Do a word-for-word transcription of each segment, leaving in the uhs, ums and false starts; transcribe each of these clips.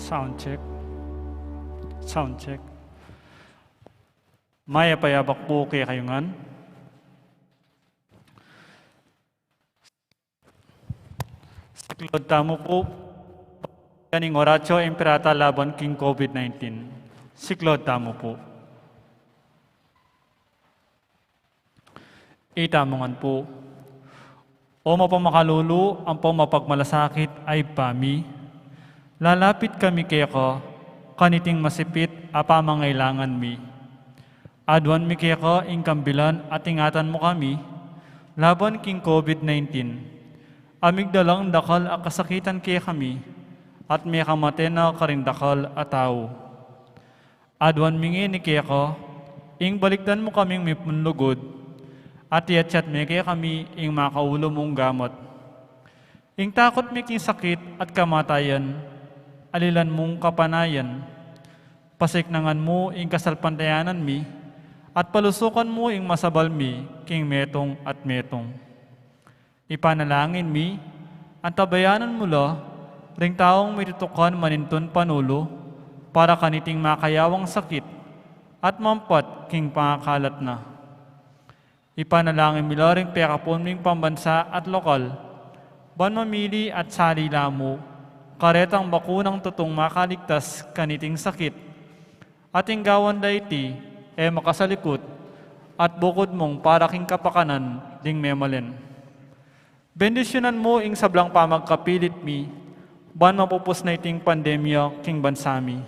Sound check. Sound check. Mayap a yabak pu kekayu ngan. Siklaud tamu pu. Kaning Oratio Imperata laban king COVID nineteen. Siklaud tamu pu. Itamu ngan pu. O mapamakalulu ampong mapagmalasakit a Ibpa mi, lalapit kami keka kaniting masipit a pamangailangan mi. Aduan mi keka ing kambilan at ingatan mu kami laban king COVID nineteen. A migdalang dakal a kasakitan kekami at mekamate na karing dakal a tau. Aduan mi ngeni keka ing balikdan mu kaming mipunlugud at iyatyat me kekami ing makaulu mung gamat. Ing takut mi king sakit at kamatayan, alilan mung kapanayan. Pasiknangan mu ing kasalpantayanan mi at palusukan mu ing masabal mi king metung at metung. Ipanalangin mi, antabayanan mu la ring taung mitutukan manintun panulu para kaniting makayawang sakit at mampat king pangakalat na. Ipanalangin mi la ring pekapun ming pambansa at lokal, ban mamili at sali la mu karetang bakunang tutung makaligtas kaniting sakit. At ing gawan da iti, e makasalikut, at bukud mung para king kapakanan ding memalen. Bendisyunan mu ing sablang pamagkapilit mi, ban mapupus na iting pandemya king bansa mi.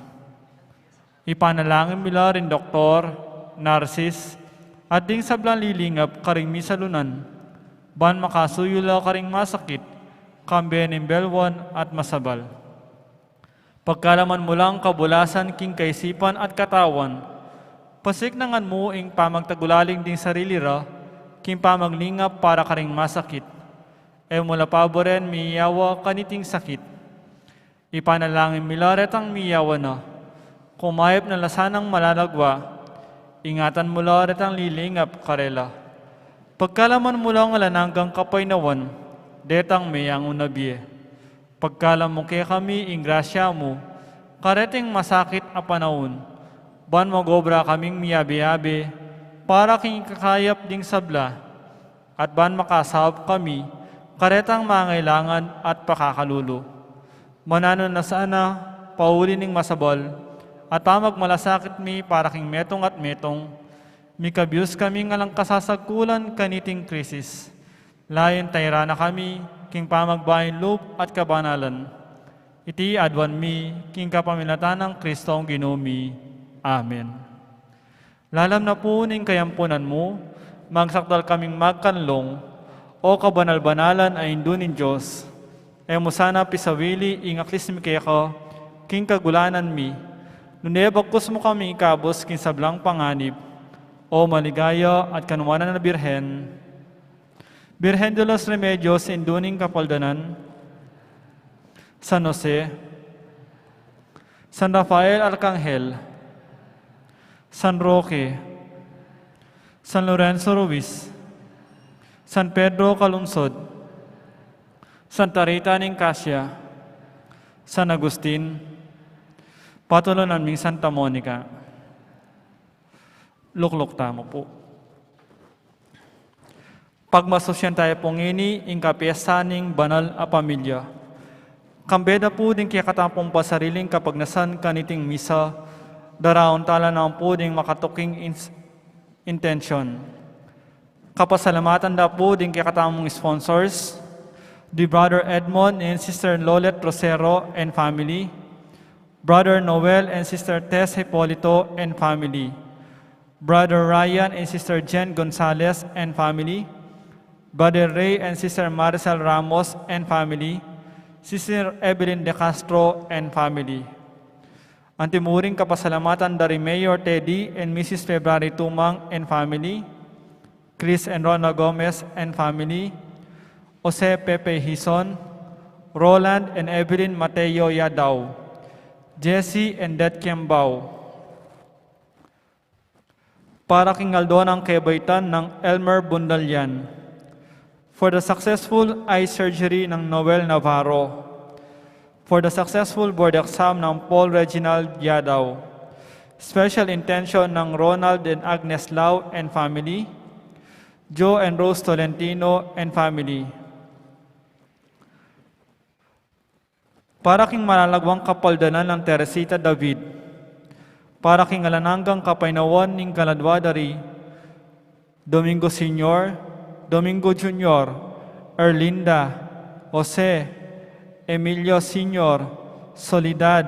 Ipanalangin mi la ring doktor, narsis, at ding sablang lilingap karing misalunan, ban makasuyu la karing masakit, kambe ning belwan at masabal. Pagkalaman mu lang kabulasan king kaisipan at katawan, pasiknangan mu ing pamagtagulaling ding sarili ra king pamaglingap para karing masakit. E mu la paburen miyawa kaniting sakit. Ipanalangin mi la retang miyawa na, kumayap na la sanang malalagwa, ingatan mu la retang lilingap karela. Pagkalaman mu lang alang anggang kapaynawan detang meyangu na bie. Pagkalam mu kekami ing grasya mu kareting masakit a panaun, ban mag-obra kaming miyabe-yabe para king ikakayap ding sabla, at ban makasaup kami karetang mangailangan at pakakalulu. Mananu na sana, pauli ning masabal at pamagmalasakit mi para king metung at metung, mikabius kaming alang kasasagkulan kaniting krisis. Layun tayran na kami king pamagbaing lub at kabanalan. Iti aduan mi king kapamilatan nang Kristong Ginu mi. Amen. Lalam na pu ning kayampunan mu, magsakdal kaming magkanlung, O kabanal-banalan a Indu ning Dios. E mu sana pisawili ing aklis mi keka king kagulanan mi, nune bagkus mu kaming ikabus king sablang panganib, O maligaya at kanuanan a Birhen. Birhen de los Remedios, Indu ning Kapaldanan, San Jose, San Rafael Arkanghel, San Roque, San Lorenzo Ruiz, San Pedro Calungsod, Santa Rita ning Casia, San Agustin, patulunan ming Santa Monica. Lukluk tamu pu. Pagmasusyan tayu pu ngeni ing kapiestan ning banal a pamilya. Kambe da pu ding kekatamung pasariling kapagnasan kaniting misa, daraun tala naman pu ding makatuking ins-, intensyon. Kapasalamatan da pu ding kekatamung sponsors, di Brother Edmond and Sister Lolet Rosero and family, Brother Noel and Sister Tess Hipolito and family, Brother Ryan and Sister Jen Gonzalez and family, Brother Ray and Sister Maricel Ramos and family, Sister Evelyn De Castro and family. Anti mu ring kapasalamatan da ri Mayor Teddy and Missus February Tumang and family, Chris and Rona Gomez and family, Jose Pepe Hison, Roland and Evelyn Mateo Yadaw, Jesse and Det Kembao. Para king aldo nang kebaitan nang Elmer Bundalian. For the successful eye surgery nang Noel Navarro. For the successful board exam ng Paul Reginald Yadaw. Special intention ng Ronald and Agnes Lau and family, Joe and Rose Tolentino and family. Para king malalagwang kapaldanan nang Teresita David. Para king alang anggang kapaynawan ning kaladwa da ri Domingo Senior, Domingo Junior, Erlinda, Jose, Emilio Senior, Soledad,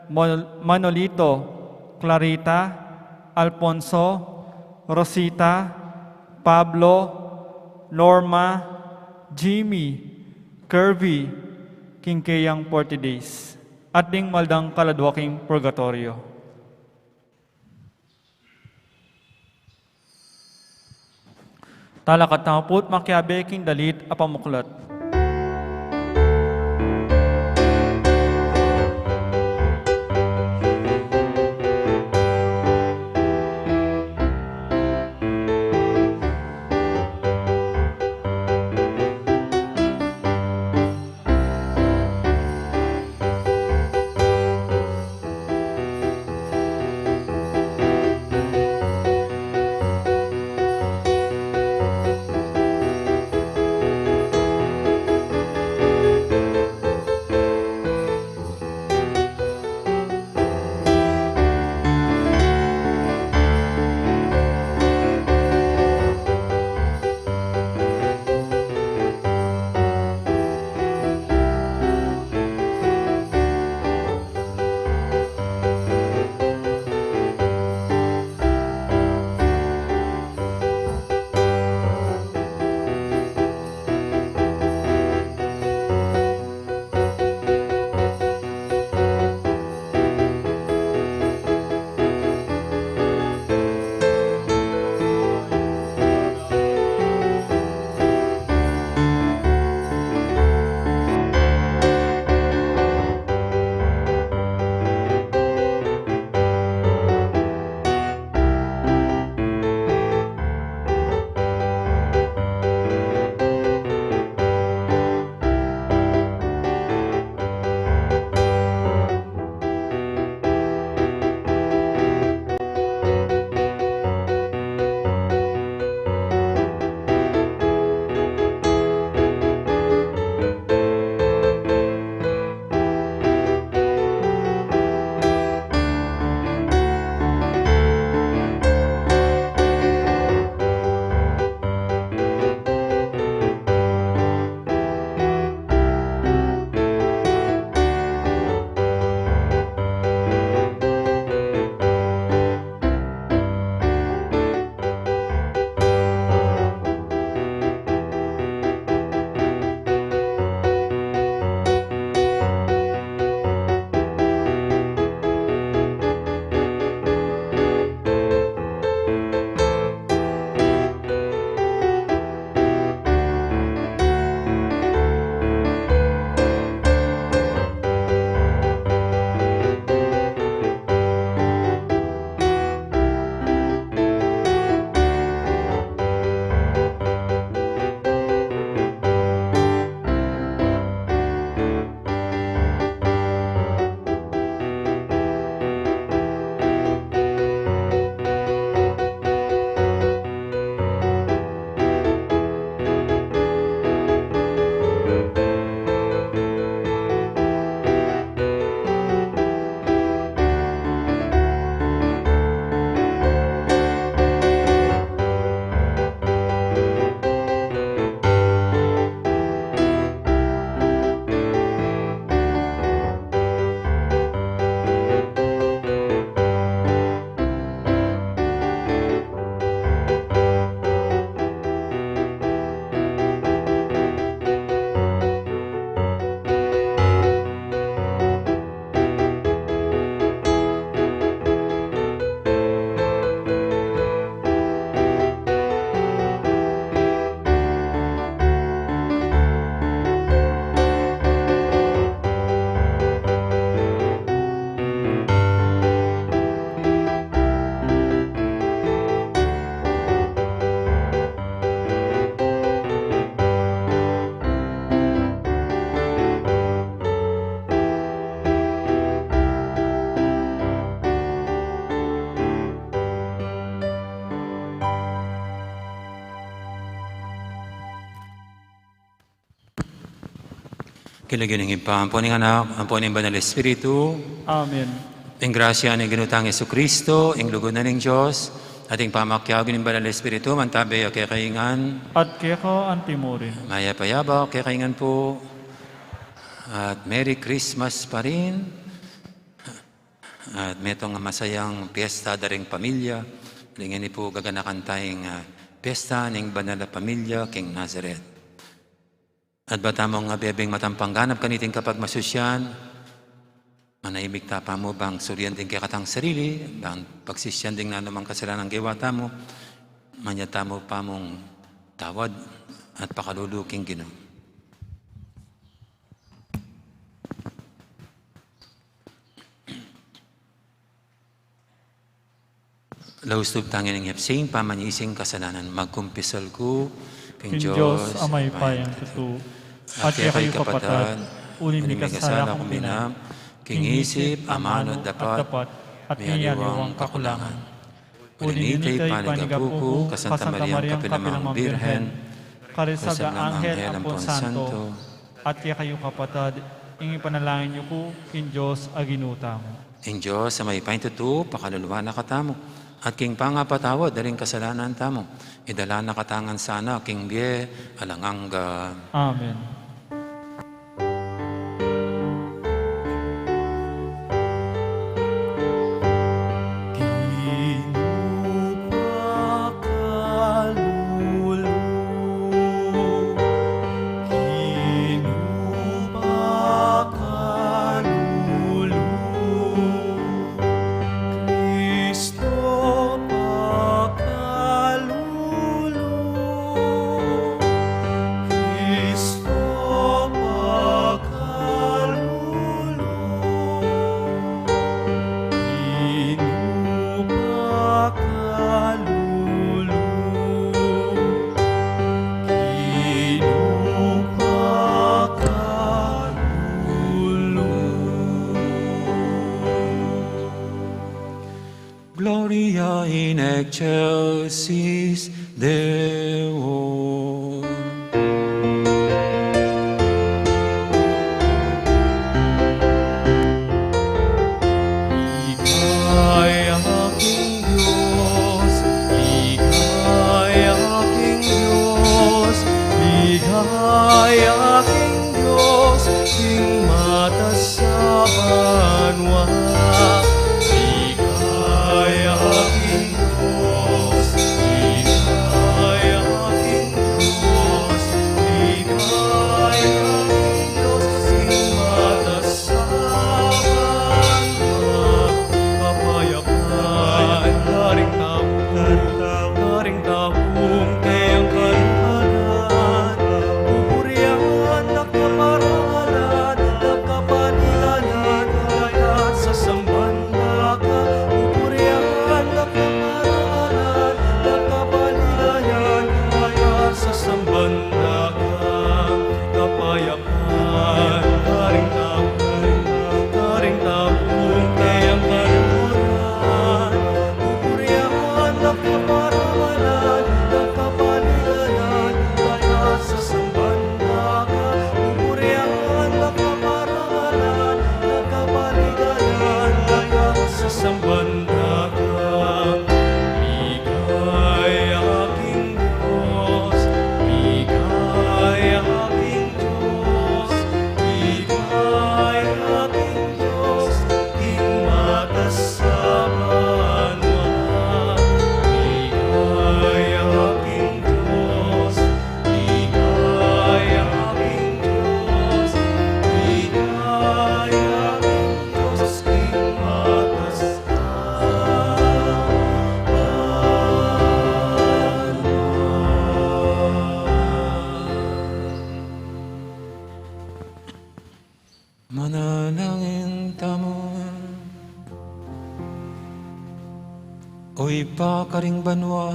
Mon-, Manolito, Clarita, Alfonso, Rosita, Pablo, Norma, Jimmy, Kirby, king keyang forty days, at ding maldang kaladwa king purgatoryo. Talakad tamu pu't makiabe king dalit a pamuklat. King lagyu ning Ibpa, ampo ning Anak, ampo ning Banal Espiritu. Amen. Ing grasya ning Ginu tang Jesucristo, ing lugud na ning Dios, at ing pamakiabe ning Banal Espiritu, mantabe ya kekayu ngan. At keka antimurin. Mayap a yabak kekayu ngan pu. At Merry Christmas pa rin. At metung a masayang piyesta da ring pamilya, uli ngeni pu gaganakan taya ing, ah, piyesta ning Banal a Pamilya king Nazaret. At ba tamung, ah, bebeng matampang ganap kaniting kapagmasusyan, manahimik ta pamu bang surian ding kekatang sarili, bang pagsisian ding nanumang kasalanan gewa tamu, manyad tamu pamung tawad at pakalulu king Ginu. Laus tubtang ing hepsing pamanyising kasalanan, magkumpisal ku king Dios a mayupayang tutu, at kekayu kapatad, uli mikasala kung binang, king isip, amanu, at dapat, at king aliwang kakulangan. Uli nita ipanyawad ku king Santa Mariang kapilanman Birhen, karing sablang anghel ampon santo, at kekayu kapatad, ing ipanalangin yu ku king Dios a Ginu tamu. Ing Dios a mayupayang tutu, pakaluluan na katamu, at king pangapatawad da ring kasalanan tamu, idala na katamu ngan sana king bie alang angga. Amen. Ginu pakalulu, Ginu pakalulu, Kristo pakalulu, Kristo pakalulu, Ginu pakalulu, Ginu pakalulu. Gloria in excelsis Deo. Ligaya king Dios, ligaya king Dios, ligaya king Dios, king mataas a banua. Ligaya king Dios, ligaya king Dios, ligaya king Dios, king mataas a banua. Kapayapan karing tau, karing tau kayang kaluguran, pupurian da ka, parangalan da ka, panigalan da ka, sasamban da ka, pupurian da ka, parangalan da ka, panigalan da ka, sasamban da ka. Kapayapan karing tau, karing tau kayang kaluguran, pupurian da ka, parangalan da ka, panigalan da ka, sasamban da ka, pupurian da ka, parangalan da ka, panigalan da ka, sasamban da ka. Ligaya king Dios, ligaya king Dios, ligaya king Dios, king mataas a banua. Ligaya king Dios, ligaya king Dios, ligaya king Dios, king mataas a banua. Manalangin tamu. O Ibpa karing banua,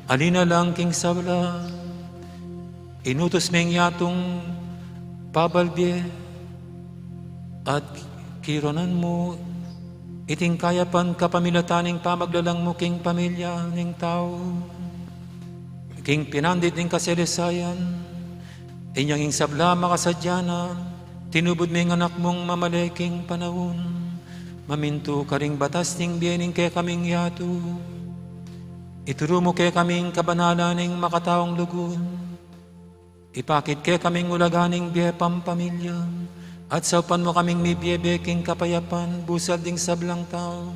ali na lang king sabla, inutus me ing yatung pabalbie, at kironan mu iting kayapan kapamilatan ning pamaglalang mu king pamilya ning tau. King pinandit ning kasalisayan, inyang ing sabla makasadya na, Tinubud me ing anak mung mamale king panaun, mamintu karing batas ning bie ning kekaming yatu. Ituru mu kekami ing kabanalan ning makataung lugud. Ipakit kekami ing ulaga ning bie pampamilya, at saupan mu kaming mibiebe king kapayapan busal ding sablang tau.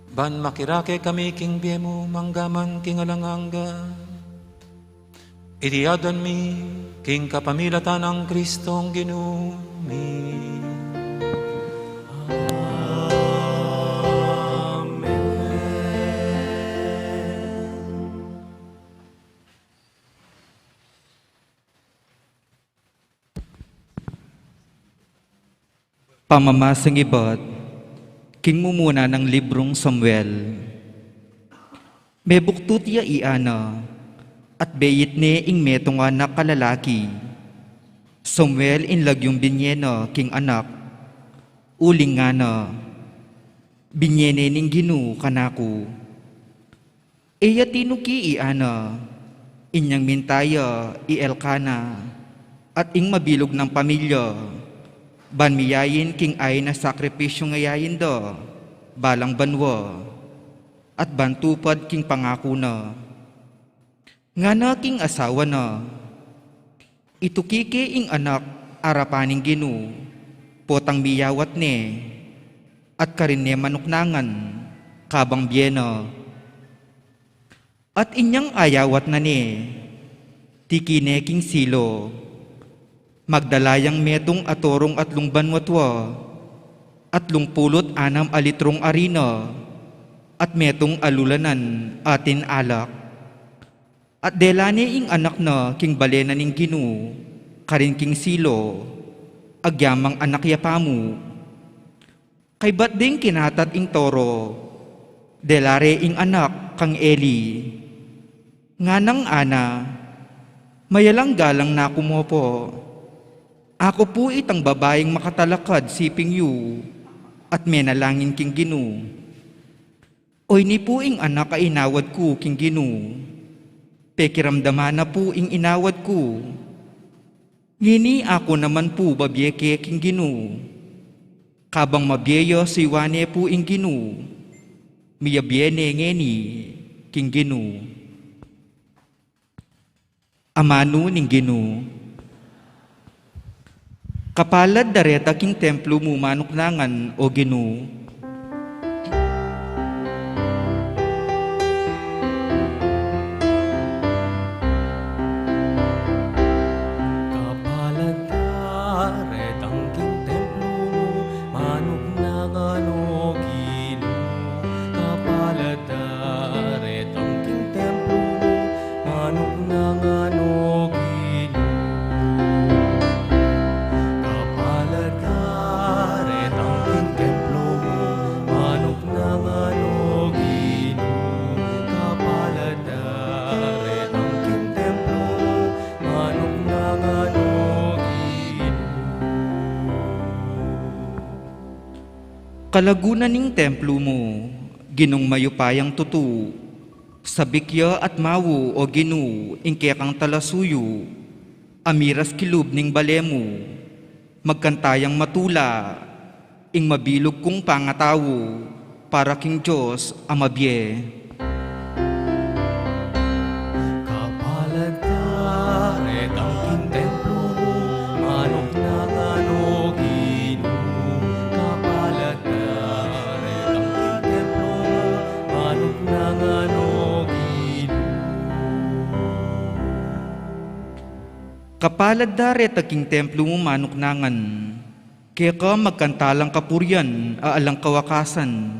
Ban makirake kami king bie mu manggaman king alang angga. Iti adwan mi king kapamilatan nang Kristong Ginu mi. Amen. Pamamasang ibat king mumuna nang librung Samuel. Mebuktut ya i Ana, at beyit ne ing metung a anak a lalaki. Samuel ing lagyung binye na king anak, uling ngana, "Binye ne ning Ginu kanaku." E ya tinuki i Ana, inyang minta ya i Elkana, at ing mabilug nang pamilya, ban miyain king ain a sakripisyung yayain da balang banua, at ban tupad king pangaku na. Ngana king asawa na, "Ituki ke ing anak arapan ning Ginu, potang miyawat ne, at karin ne manuknangan, kabang bie na." At inyang ayawat na ne, tiki ne king Silo, magdala yang metung a torung atlung banua tua, atlung pulu't anam a litrung arina, at metung a lulanan atin alak. At dela ne ing anak na king bale na ning Ginu, karin king Silo, agyamang anak ya pamu. Kaybat ding kinatat ing toro, dela re ing anak kang Eli. Nganang Ana, "Mayalang galang na ku mu po. Aku pu itang babaing makatalakad siping yu, at menalangin king Ginu. Oyni pu ing anak a inawad ku king Ginu. Pekiramdaman na pu ing inawad ku. Ngeni aku naman pu babie ke king Ginu. Kabang mabie ya, suyuan ne pu ing Ginu. Miyabie ne ngeni king Ginu." Amanu ning Ginu. Kapalad da reta king templo mu manuknangan, O Ginu. Kapalad da retang king templo mu manuknangan, O Ginu. Kapalad da retang king templo mu manuknangan, O Ginu. Kapalad da retang king templo mu manuknangan, O Ginu. Kapalad da retang king templo mu manuknangan, O Ginu. Kalagunan ning templo mu, Ginung mayupayang tutu. Sabik ya at mau, O Ginu, ing kekang talasuyu, a miras kilub ning bale mu. Magkanta yang matula ing mabilug kung pangatau para king Dios a mabie. Kapalad da retang king templo mu manuknangan, O Ginu. Kapalad da retang king templo mu manuknangan, O Ginu. Kapalad da reta king templo mu manuknangan, keka magkanta lang kapurian a alang kawakasan.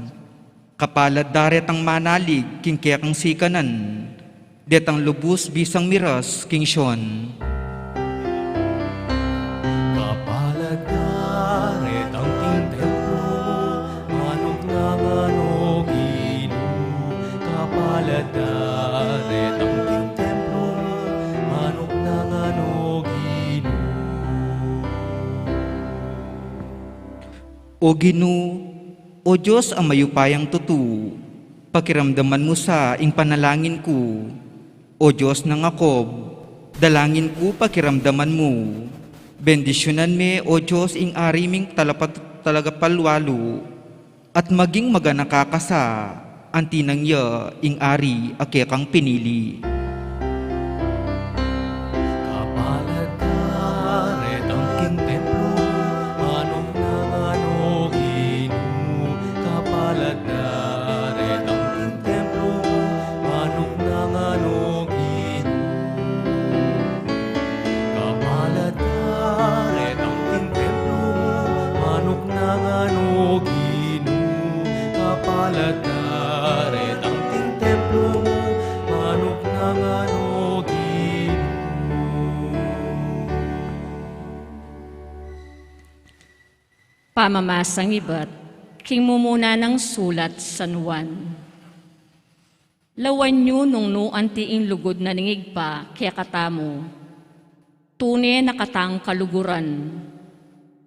Kapalad da retang manalig king kekang sikanan, detang lubus bisang miras king Sion. Kapalad da retang king templo mu manuknangan, O Ginu. Kapalad da retang king templo mu manuknangan, O Ginu. O Ginu, O Dios a mayupayang tutu, pakiramdaman mu sa ing panalangin ku. O Dios nang Jacob, dalangin ku pakiramdaman mu. Bendisyunan me, O Dios, ing ari ming talapat-, talagapalwalu, at maging maganaka ka sa anti nang ya ing ari a kekang pinili. Kapalad ka retang king templo mu, manuknangan, O Ginu. Kapalad ka retang king templo mu, manuknangan, O Ginu. Kapalad ka retang king templo mu, manuknangan, O Ginu. Kapalad ka retang king templo mu, manuknangan, O Ginu. Pamamasang ibat king mumuna nang sulat San Juan. Lawan yu nung nu anti ing lugud na ning Ibpa kekatamu. Tune na katang kaluguran.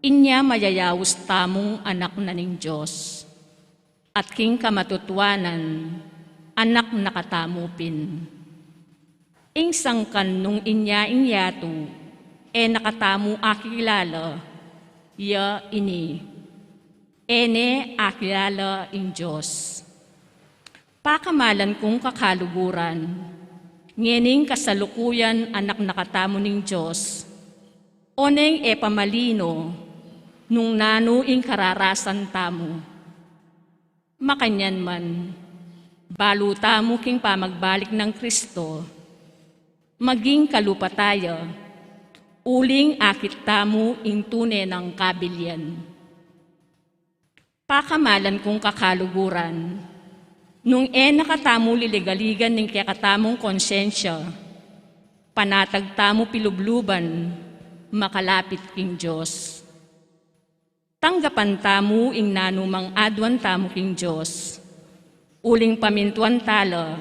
Inya mayayaus tamung anak na ning Dios. At king kamatutuanan, anak na katamu pin. Ing sangkan nung inya ing yatu, e na katamu akilala, ya ini. E ne akilala ing Dios. Pakamalan kung kakaluguran, ngening kasalukuyan anak na katamu ning Dios, oneng e pa malino nung nanu ing kararasan tamu. Makanyan man, balu tamu king pamagbalik nang Kristo, maging kalupa taya, uling akit tamu ing tune nang kabilian. Pakamalan kung kakaluguran, nung e na katamu liligaligan ning kekatamung konsensya, panatag tamu pilubluban, makalapit king Dios. Tanggapan tamu ing nanumang aduan tamu king Dios, uling pamintuan tala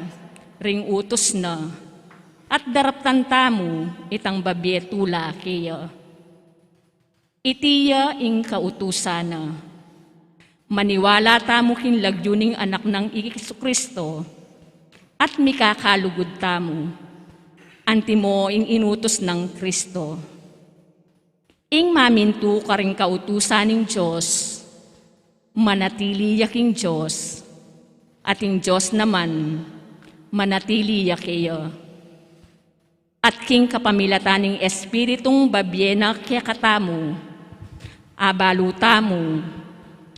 ring utus na, at daraptan tamu itang babie tula keya. Iti ya ing kautusan na. Maniwala tamu king lagyu ning Anak nang i Jesu-Cristo, at mikakalugud tamu, antimo ing inutus nang Cristo. Ing mamintu karing kautusan ning Dios, manatili ya king Dios, at ing Dios naman, manatili ya keya. At king kapamilatan ning Espiritung babie na kekatamu, abalu tamu,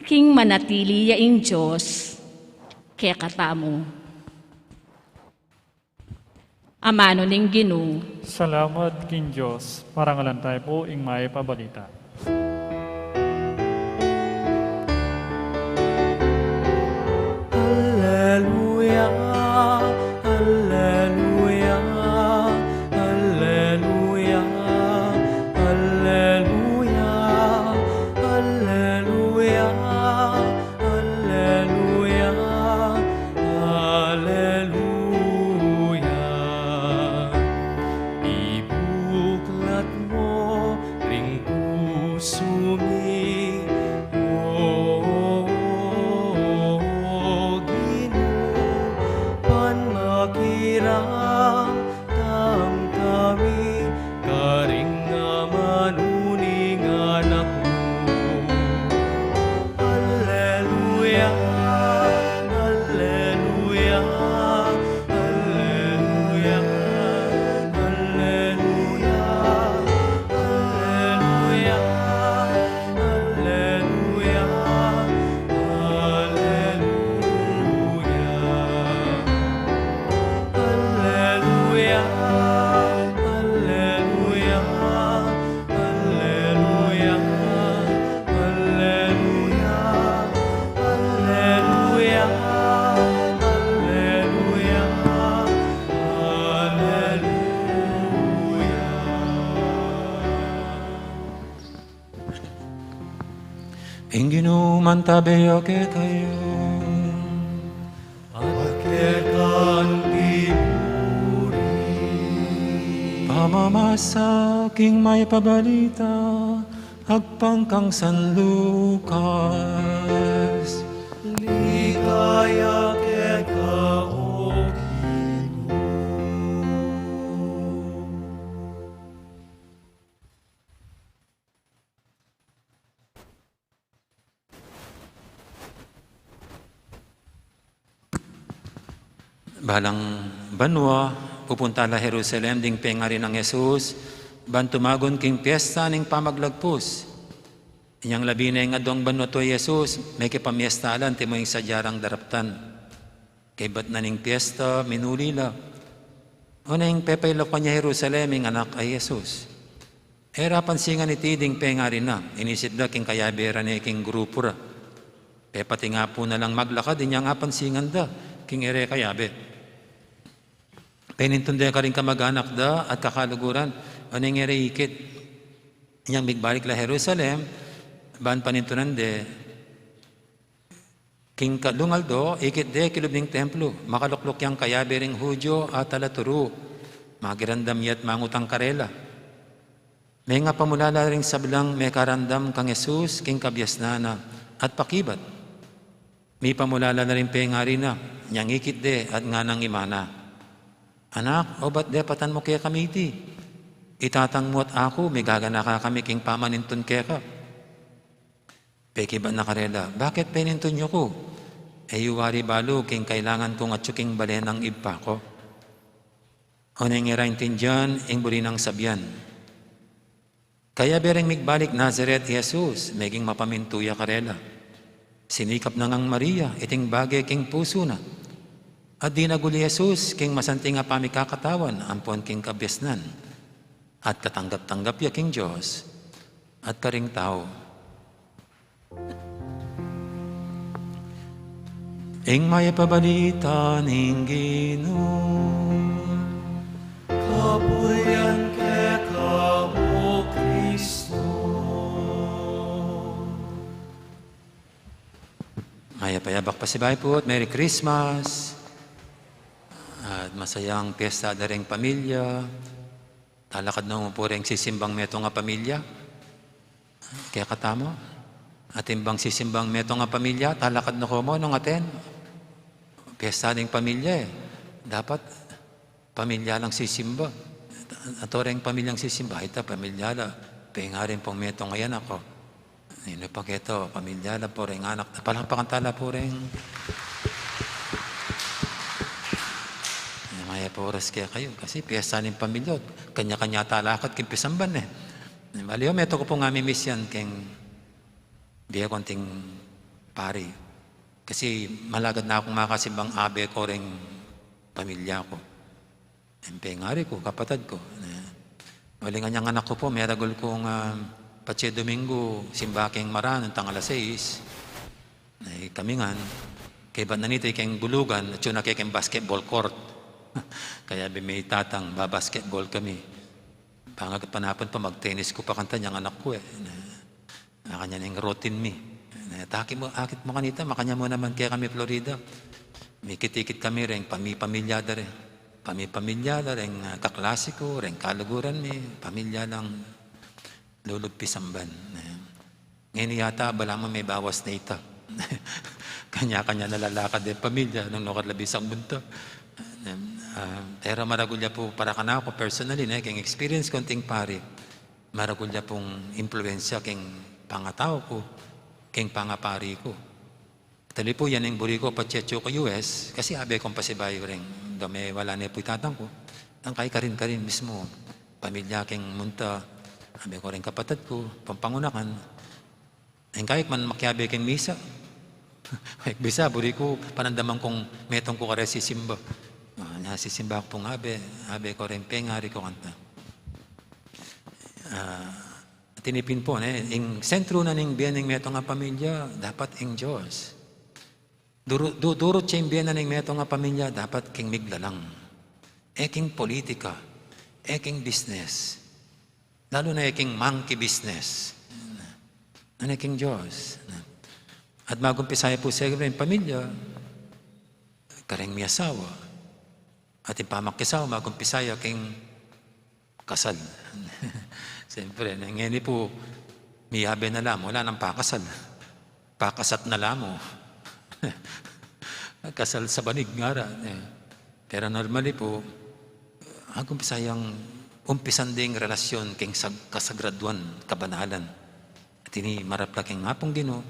king manatili ya ing Dios kekatamu. Amanu ning Ginu. Salamat king Dios. Parangalan tamu pu ing Mayap a Balita. Alleluia, alleluia, alleluia, alleluia, alleluia. Alleluia, alleluia. Ibuklat mu ring pusu mi, O Ginu, ban makiram tang kami karing amanu ning Anak mu. Alleluia, alleluia, alleluia, alleluia, alleluia. Alleluia, alleluia, alleluia, alleluia, alleluia, alleluia, alleluia, alleluia, alleluia. Ing Ginu mantabe ya kekayu. At keka mu rin. Pamamasa king Mayap a Balita agpang kang San Lucas. Ligaya keka, O Ginu. Balang banua, pupunta la Jerusalem ding pengari nang Jesus, ban tumagun king piesta ning Pamaglagpus. Inyang labi na ing aduang banua tu i Jesus, mekipamiesta la antimo ing sadya rang daraptan. Kaybat na ning piesta, minuli la. Oneng pepailakuan ya Jerusalem ing anak a i Jesus. E ra pansingan iti ding pengari na, inisip da king kayabe ra ne king grupu ra. Pepati nga pu na lang maglakad inyang apansingan da king e re kayabe. Penintun de karing kamag-anak da at kakaluguran, oneng e re ikit. Inyang migbalik la Jerusalem, ban panintunan de, king kalung aldo, ikit de kilub ning templo, makalukluk yang kayabe ring Judio a talaturu, makiramdam ya't mangutang karela. Mengapamulala ring sablang mekaramdam kang Jesus king kabiasnan na at pakibat. Mipamulala na ring pengari na, inyang ikit de at nganang imana, "Anak, obat depatan mu kekami iti? I tatang mu at aku, migaganaka kami king pamanintun keka." Pekibat na karela, "Bakit penintun yu ku? E yu wari balu king kailangan kung atyu king bale nang Ibpa ku?" Oneng e ra intindian ing buri nang sabian. Kayabe reng migbalik Nazaret i Jesus, meging mapamintu ya karela. Sinikap na ngang Maria iting bage king pusu na, at dinagul i Jesus king masanting a pamikakatawan ampon king kabiasnan, at katanggap-tanggap ya king Dios at karing tau. Ing mayap a balita ning Ginu. Kapurian keka, O Kristo. Mayap a yabak pasibayu pu at Merry Christmas. At masayang piyesta da ring pamilya. Talakad no mu pu reng sisimbang metung a pamilya? Kekatamu? Atin bang sisimbang metung a pamilya? Talakad no ko mu nung atin? Piyesta ding pamilya e. Dapat pamilya lang sisimba. Ato reng pamilyang sisimba, ita pamilya la. Pengarin pung metung a anak o. Ninu pa keto, pamilya la pu reng anak. Palakpakan tala pu reng. E, mayap a oras kekayu. Kasi piyesta ning pamilya, kanya-kanya talakad king pisamban e. Bale, metung ku pung mimiss yan keng bie kung ating pari. Kasi malagad na kung makasimbang abe ku reng pamilya ku. Ing pengari ku, kapatad ku. E, uling anyang anak ku pu, meragul kung, ah, patse Domingo, simba keng Mara nung tang alas sais. E, kami ngan, kaybat na nita keng bulugan, atyu na ke keng basketball court. Kayabe mi tatang, ba-basketball kami. Pangapanapun pa, mag-tennis ku pa kanta, anyang anak ku e. Na, na kanyan ing routine mi. Na, takit mu, akit mu kanita, makanyan mu naman kekami Florida. Mikit-ikit kami reng pami-, pamilya da re. Pami-, pamilya da reng, ah, kaklase ku, reng kaluguran mi, pamilya lang lulub pisamban. Na, ngeni yata, balamu mebawas na ita. Kanya-kanya na lalakad e pamilya, nung nukarin la bisang munta. Ah, pero maragul ya pu para kanaku personally, ne, keng experience ku anting pari, maragul ya pung impluensya keng pangatau ku, keng pangapari ku. Tali pu yan ing buri ku, patse atyu ku U S, kasi abe kung pasibayu reng, dome wala ne pu i tatang ku. Ang kai karin-karin mismu, pamilya keng munta, abe ku reng kapatad ku, pampangunakan. Ing kayik man makiabe keng misa. Kayik bisa, buri ku, panandaman kung metung ku kare sisimba. Ah, na sisimba ku pung abe, abe ku reng pengari ku kanta. Ah, tinipin pu, ne, ing sentru na ning bie ning metung a pamilya, dapat ing Dios. Duru-, du-, durut ya ing bie na ning metung a pamilya, dapat keng miglalang. E keng politika, e keng business. Lalu na e keng monkey business. Na e keng Dios. At magumpisa ya pu seguru ing pamilya, kareng miasawa. At ing pamakiasawa, magumpisa ya keng kasal. Siyempre, na ngeni pu, miyabe na la mu, wala nang pakasal. Pakasat na la mu. Kasal sa banig ngara, e. Pero normally pu, agumpisa yang umpisan ding relasyon keng sag-, kasagraduan, kabanalan. At ini marap la keng Apung Ginu,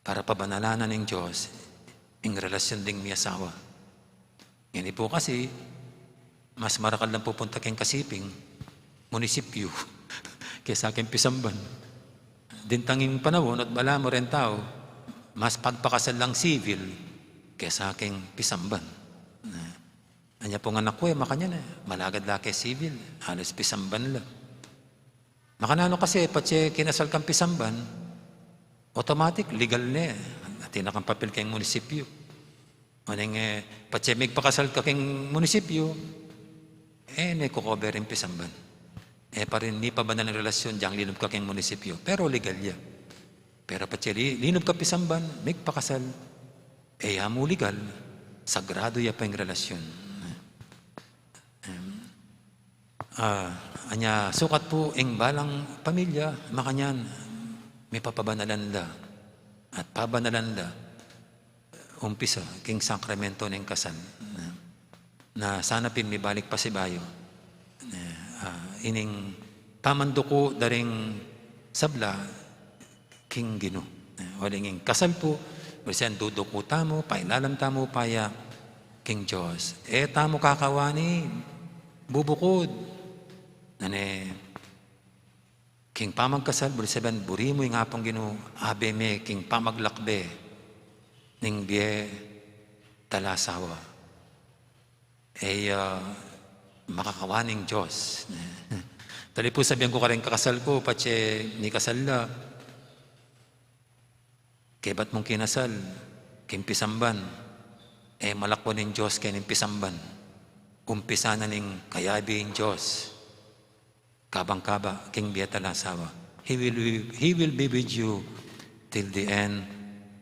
para pabanalan na ning Dios ing relasyon ding miasawa. Ngeni pu kasi, mas marakal lang pupunta keng kasiping, munisipyu, kesa keng pisamban. Dintang ing panaun at balamu reng tau, mas pagpakasal lang sivil kesa keng pisamban. Anya pung anak ku, e, makanyan, e, malagad la keng sivil, alas pisamban la. Makananu kasi, patse kinasal kang pisamban, automatic, legal ne. Atin na kang papel keng munisipyu. Oneng, e, patse migpakasal ka keng munisipyu, e, ne ko-cover ing pisamban. E pa rin mipabanal ing relasyon, diyang linub ka keng munisipyu. Pero legal ya. Pero patse li-, linub ka pisamban, migpakasal, e ya mu legal, sagrado ya pa ing relasyon. Em, ah, anya sukat pu ing balang pamilya, makanyan, mipapabanalan da at pabanalan da umpisa king sakramento ning kasal. Na, na sana pin mibalik pasibayu. Na, ah, ining pamanduku da ring sabla king Ginu. Eh, uling ing kasal pu, bulisan duduku tamu, pailalam tamu pa ya king Dios. E tamu kakawani bubukud. Nane, king pamagkasal, bulisan buri mu ing Apung Ginu, abe me king pamaglakbe ning bie talasawa. E, ah, makakawan ing Dios. Tali pu sabian ku kareng kakasal ku, patse mikasal la, kebat mung kinasal king pisamban, e malakwan ning Dios keni king pisamban. Umpisa na ning kayabe ing Dios. Kabang-kaba king bie talasawa. He will be, He will be with you till the end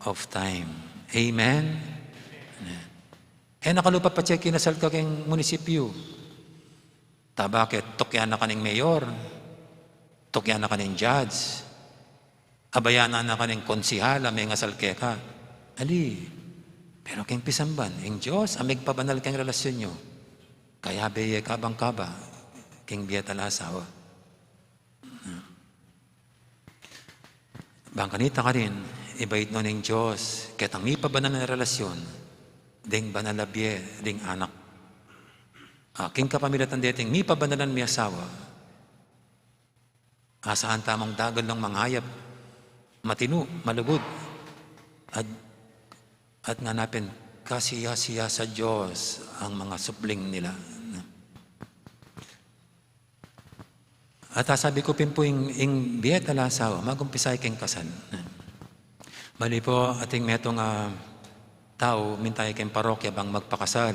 of time. Amen? Amen. E na kalupa patse kinasal ka king munisipyu. Ta bakit? Tukyan na ka ning mayor, tukyan na ka ning judge, abayanan na ka ning konsihal a mengasal keka. Ali, pero king pisamban, ing Dios a migpabanal keng relasyon yu. Kayabe ye kabang-kaba king bie talasawa. Bang kanita karin, ibait no ning Dios ketang mipabanal a relasyon ding banal a bie ding anak. Ah, king kapamilatan deting mipabanalan mi asawa, asahan tamung dagalung mangayap, matinu, malugud, at, at ngana pin, kasiya-siya sa Dios ang mga supling nila. At, ah, sabi ku pin pu ing, ing bie talasawa, magumpisay king kasal. Mali pu, ating metung, ah, tau, minta ya king parokya bang magpakasal.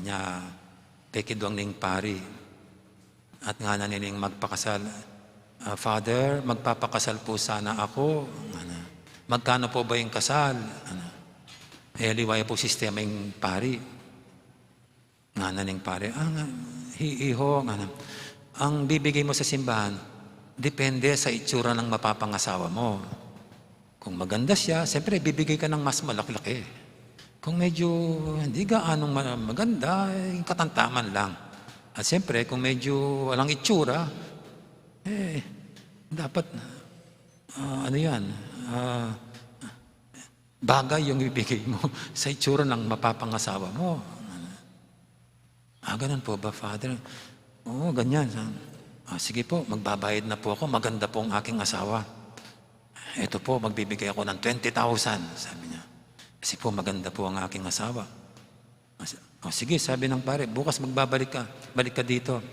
Nya, pekiduang ning pari. At ngana nining magpakasal, "Ah, Father, magpapakasal po sana ako." Ngana. "Magkano po ba ing kasal?" Ngana. E, aliwa ya pu sistema ing pari. Ngana ning pari, "Ah, nga, hi-, iho," ngana, "ang bibigay mo sa simbahan, depende sa itsura ng mapapangasawa mo." Kung maganda siya, siyempre, bibigay ka ng mas malaki-laki. Kung medyo hindi gaanong ma-, maganda, eh, katamtaman lang. At siyempre, kung medyo walang itsura, eh, dapat, ah, ano yan, ah, bagay yung ibigay mo sa itsura ng mapapangasawa mo. Ah, ganun po ba, Father? Oo, ganyan. Sa-, "Ah, sige po, magbabayad na po ako. Maganda po ang aking asawa. Ito po, magbibigay ako ng twenty thousand," sabi niya. "Kasi po, maganda po ang aking asawa." "O sige," sabi ng pare, "bukas magbabalik ka. Balik ka dito.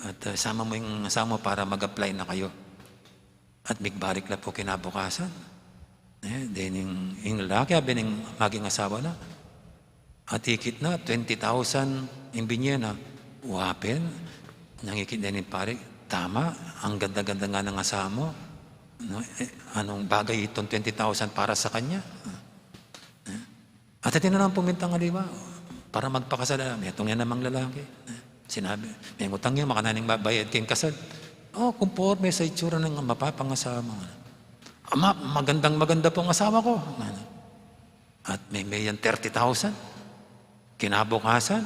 At, ah, sama mo yung asawa mo para mag-apply na kayo." At migbalik la po kinabukasan. Eh, dening, ing lalaki, abe ning maging asawa na. At ikit na, twenty thousand ing binye na. Wa pin, nang ikit na ning pari, "Tama, ang ganda-ganda nga ng asawa mo. No, eh, anong bagay itong twenty thousand para sa kanya?" Eh, At atin na naman pung mintang aliwa, para magpakasal, ah, metung ya namang lalaki. Sinabi, mengutang ya, makananu ing babayad king kasal. "Oh, kumporme sa itsura ng mapapangasawa mo." "Ama, magandang maganda pong asawa ko." At meme yang thirty thousand. Kinabukasan,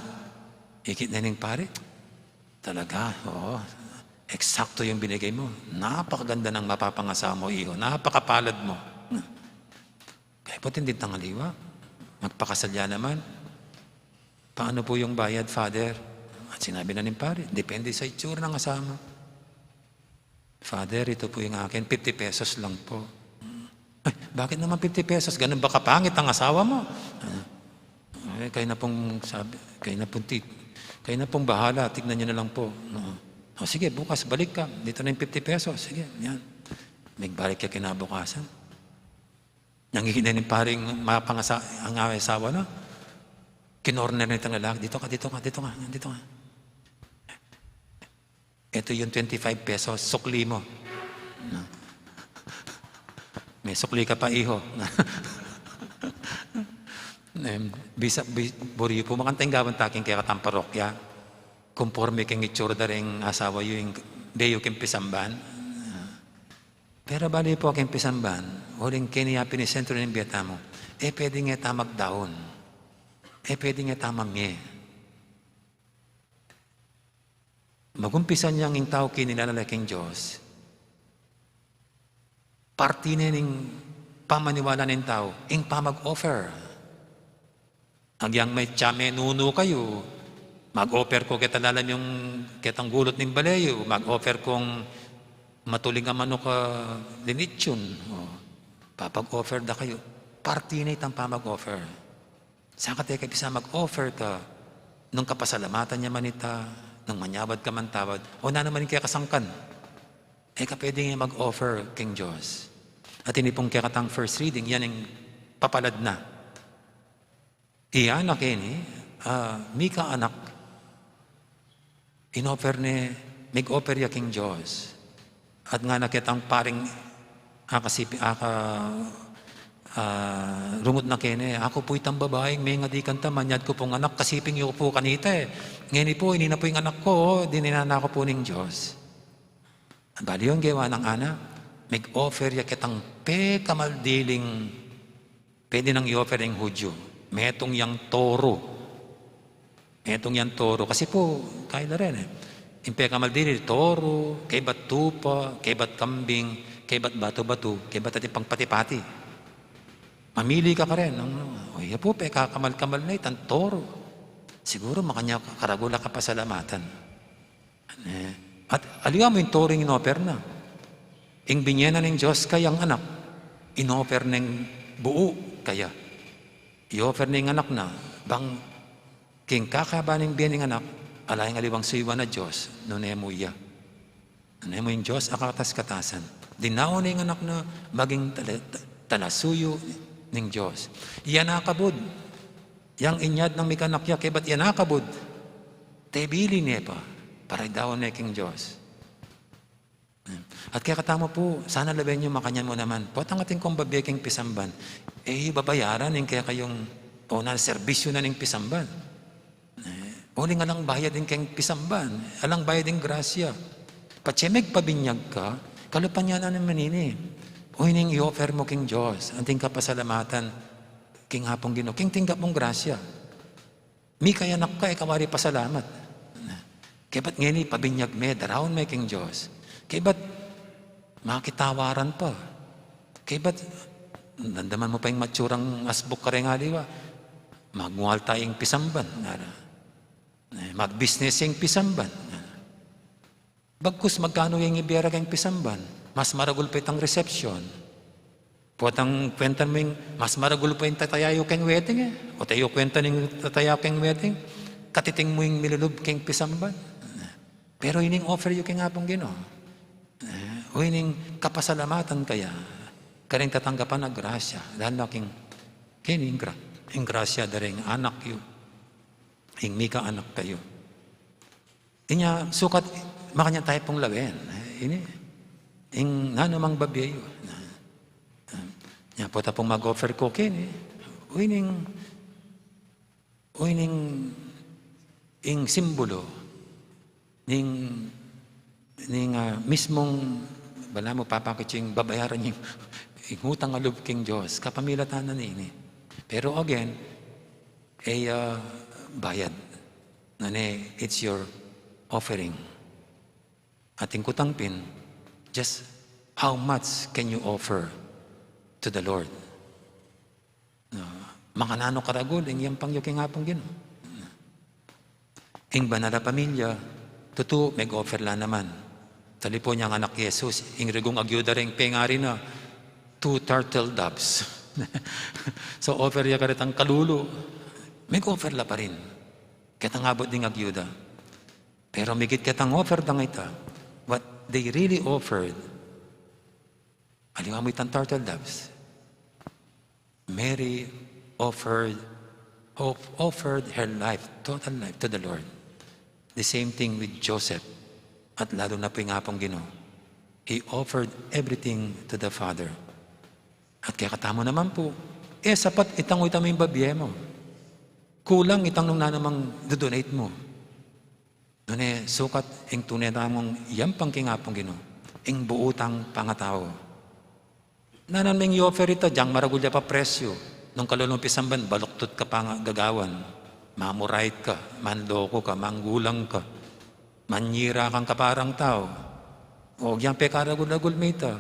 ikit na ning pari. "Talaga, oo. Eksakto yung binigay mo. Napakaganda ng mapapangasawa mo, iho. Napakapalad mo." Kaya po, tinding tangaliwa, magpakasal ya naman. "Paano po yung bayad, Father?" At sinabi na ning pari, "Depende sa itsura ng asawa mo." "Father, ito po yung akin, fifty pesos lang po." "Ay, bakit naman fifty pesos? Ganun ba kapangit ang asawa mo?" "Ah, eh, kayo na pong sabi, kayo na pong tit-, kayo na pong bahala, tignan niyo na lang po." "Oo." "O sige, bukas balik ka, dito na yung fifty pesos." Sige, yan. Nagbalik ya kinabukasan. Nangihina ning paring mapangasa-, ang asawa na. Kinorner na itang lalaki, "Dito ka, dito ka, dito ka, dito ka. Ito yung twenty-five pesos, sukli mo." No? "May sukli ka pa, iho." Em, bisa, bi-, buri yu pu, makanta ing gawan ta king kekatang parokya. Kumporme king itsura da ring asawa yu, ing bie yu king pisamban. Pero bale pu king pisamban, uling keni ya pinisentro ning bie tamu, e pwedeng e ta magdaun. E pwedeng e ta mamie. Magumpisan yang ing tau kinilala la king Dios, parti ne ning pamaniwala ning tau ing pamag-offer. Agyang metia menunu kayu, mag-offer ko keta lalam yu ketang gulut ning bale yu, mag-offer kong matuling a manuk a linitsun. O, papag-offer da kayu. Parti ne itang pamag-offer. Saka teka, bisa mag-offer ka nung kapasalamatan ya man ita, nung manyawad ka man tawad, o nanu man ing kekasangkan. E ka pwedeng e mag-offer king Dios. At ini pung kekatang first reading, yan ing papalad na. Iya na keni, ah, mika anak, in-offer ne, mig-offer ya king Dios. At ngana ketang paring akasipi-, aka-, ah, rungut na keni, "Aku pu itang babaing mengadi kanta, manyad ku pung anak, kasiping yu pu kanita e. Ngeni pu, ini na pu ing anak ku, o, dininan na ku pu ning Dios." Bale yu ing gewa nang ana, mig-offer ya ketang pekamaldiling pwede nang i-offer ing Hudyu. Metung yang toro. Metung yang toro. Kasi pu, kaila rin e. Ing pekamaldili, toro, kaybat tupa, kaybat kambing, kaybat batu-batu, kaybat atin pang pati-pati. Mamili ka karin. Ang, o, iya pu, pekakamal-kamal na itang toro. Siguru makanyan ka karagul a kapasalamatan. E, at aliwa mu ing toro ing in-offer na. Ing binie na ning Dios kayang anak, in-offer neng buu kaya. I-offer ne ing anak na, bang king kakaba ning bie ning anak, ala yang aliwang suyuan na Dios, nune mu iya. Nune mu ing Dios a katas-katasan. Dinaun ne ing anak na maging tala-, ta-, talasuyu ning Dios. Iya na kabud. Yang inyad nang mikanak ya, kaybat iya na kabud, tebili ne pa, para idaun ne king Dios. At kekatamu pu, sana lawen yu makanyan mu naman. Potang atin kung babie king pisamban, e yu babayaran ing kekayung, o, na serbisyu na ning pisamban. E, uling alang bayad ing keng pisamban, alang bayad ing grasya. Patse megpabinyag ka, kalupa na naman ini. O, ining i-offer mu king Dios, anting kapasalamatan king Apung Ginu, king tinggap mung grasya. Mika anak ka, e ka wari pasalamat. Kaybat ngeni, pabinyag me, daraun me king Dios. Kaybat, makitawaran pa. Kaybat, damdaman mu pa ing matsurang asbuk kareng aliwa. Magmualta ing pisamban, ngara. E, magbisnes ing pisamban, ngara. Bagkus magkanu yang ibie ra keng pisamban, mas maragul pa itang reception. Potang kuwentan mu ing mas maragul pa ing tataya yu keng wedding e. O, tayu kuwentan ing tataya keng wedding, katiting mu ing milulub keng pisamban. Pero ining offer yu keng Apung Ginu. E, o ining kapasalamatan kaya, karing tatanggapan a grasya, lalu na king, keni ing gra-, ing grasya da ring anak yu, ing mika anak kayu. Inya, sukat, makanyan tayu pung lawen. E, ini, ing nanu mang babie yu. Na, na, inya, pota pung mag-offer ko keni, o ining, o ining, ing simbulu ning, ning, a, mismung, balamu papakit yu ing babayaran yu ing, ing utang a lub king Dios, kapamilatan na nini. Pero again, e ya bayad. Nune, it's your offering. At ing kutang pin, just how much can you offer to the Lord? A, makananu karagul ing yampang yu keng Apung Ginu? Ing banal a pamilya, tutu, meg-offer la naman. Talipun yang anak Jesus, ing rigung agyuda ring pengari na, two turtle doves. So, offer ya karetang kalulu, meg-offer la pa rin. Ketang abut ding agyuda. Pero migit ketang offer dang ita, what they really offered, aliwa mu itang turtle doves. Mary offered, of-, offered her life, total life to the Lord. The same thing with Joseph. At lalo na pu ing Apung Ginu. He offered everything to the Father. At kekatamu naman pu, e sapat itang ita mung babie mu. Kulang itang nung nanumang dodonate mu. Nune sukat ing tune tamung yampang king Apung Ginu, ing buu tang pangatau. Nanan meng i-offer ita, diang maragul ya pa presyu. Nung kalulu mung pisamban, baluktut ka pa nga gagawan. Mamurait ka, manloko ka, manggulang ka, manyira kang kaparang tau. O, diang pekaragul-ragul me ita.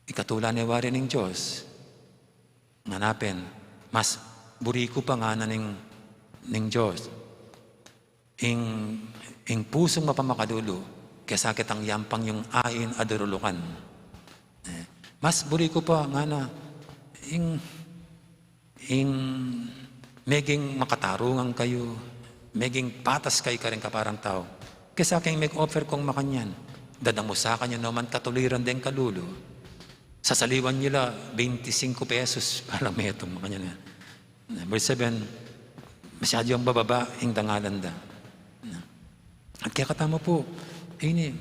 Ikatula ne wari ning Dios. Ngana pin, mas buri ku pa ngana ning, ning Dios. Ing, ing pusung mapamakalulu, kesa ketang yampang yung ain a durulukan. E, mas buri ku pa ngana, ing, ing meging makatarungan kayu, meging patas kayu karing kaparang tau. Kesa keng meg-offer kung makanyan, dadamusakan yu naman katuliran deng kalulu. Sasaliwan yu la bente singko pesos para metung, makanyan. Verse seven, masyadu yang bababa ing dangalan da. At kekatamu pu, ini,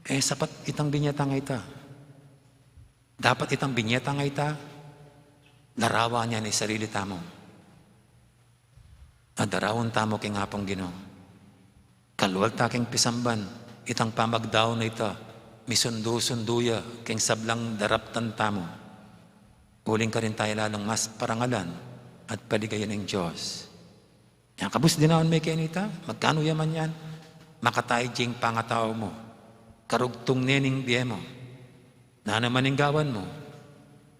e sapat itang binie tang ita. Dapat itang binie tang ita, larawan ya ing sarili tamu. At daraun tamu king Apung Ginu. Kalwal ta king pisamban, itang pamagdaun a ita, misundu-sundu ya king sablang daraptan tamu. Uling karin taya lalung mas parangalan at paligayan ning Dios. Yang kabus dinaun me kenita, magkanu ya man yan, makataid ya ing pangatau mu, karugtung ne ning bie mu, nanu man ing gawan mu,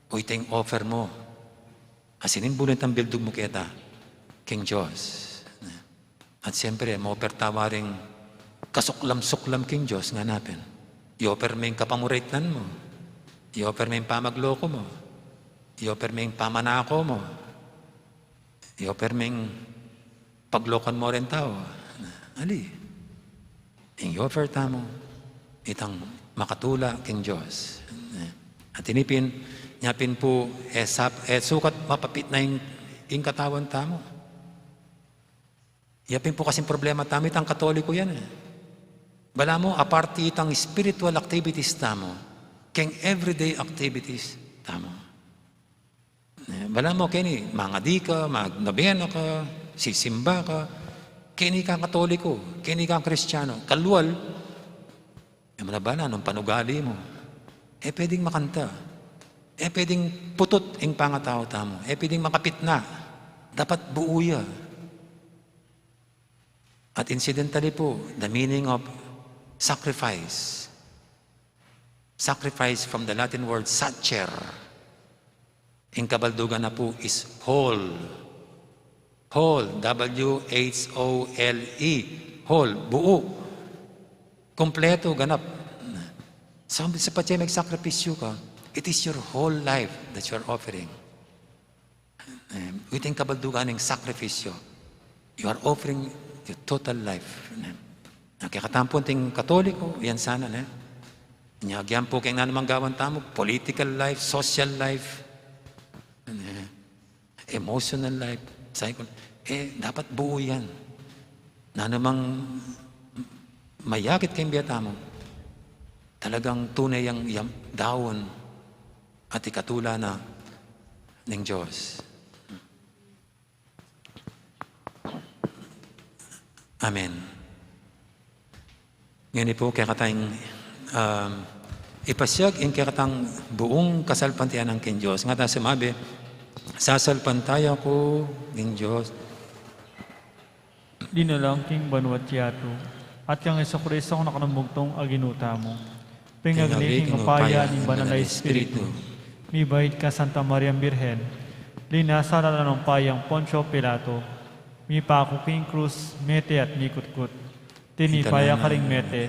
o ita ing offer mu, a sinimbulan itang bildug mu keta king Dios. At siyempre, mo-offer ta waring kasuklam-suklam king Dios, ngana pin. I-offer me ing kapamuraitnan mu, i-offer me ing pamagloko mu, i-offer me ing pamanako mu, i-offer me ing paglokan mu ring tau. Ali, ing i-offer tamu, itang makatula king Dios. At ini pin, nya pin pu, e sap-, e sukat mapapitna ing, ing katawan tamu. Ya pin pu kasing problema tamu, itang Katoliko yan e. Balamu, aparte itang spiritual activities tamu keng everyday activities tamu. E, balamu keni, mangadi ka, magnobena ka, sisimba ka, keni kang Katoliko, keni kang Kristiyanu, kalwal, e mu na bala nung panugali mu. E pwedeng makanta. E pwedeng putut ing pangatau tamu. E pwedeng makapitna. Dapat buu ya. At incidentally pu, the meaning of sacrifice. Sacrifice from the Latin word sacer. Ing kabaldugan na pu is whole. Whole, W H O L E. Whole, buu. Kompleto, ganap. So, sapagkat magsakripisyo ka, it is your whole life that you're offering. Em, iti ing kabaldugan ning sakripisyo. You are offering your total life. Em, kekatamu pu ing Katoliko, yan sana, ne? Nya, agyan pu keng nanumang gawan tamu, political life, social life, ne? Emotional life, psycho-, e, dapat buu yan. Nanumang mayakit keng bie tamu, talagang tune yang, yang daun at ikatula na ning Dios. Amen. Ngeni pu, kekatang, um, ipasiag ing kekatang buung kasalpantayanan king Dios. Nga ta sumabi, "Sasalpantaya ku king Dios." Dinalang king banua't yatu, at kang Jesucristo a anak nang bugtung a Ginu tamu. Pengagli king upaya ning Banal a Espiritu. Mibait kang Santa Mariang Birhen. Linasa la nang upayang Poncio Pilato. Mipaku king krus, mete at mikutkut. Tinipa ya karing mete,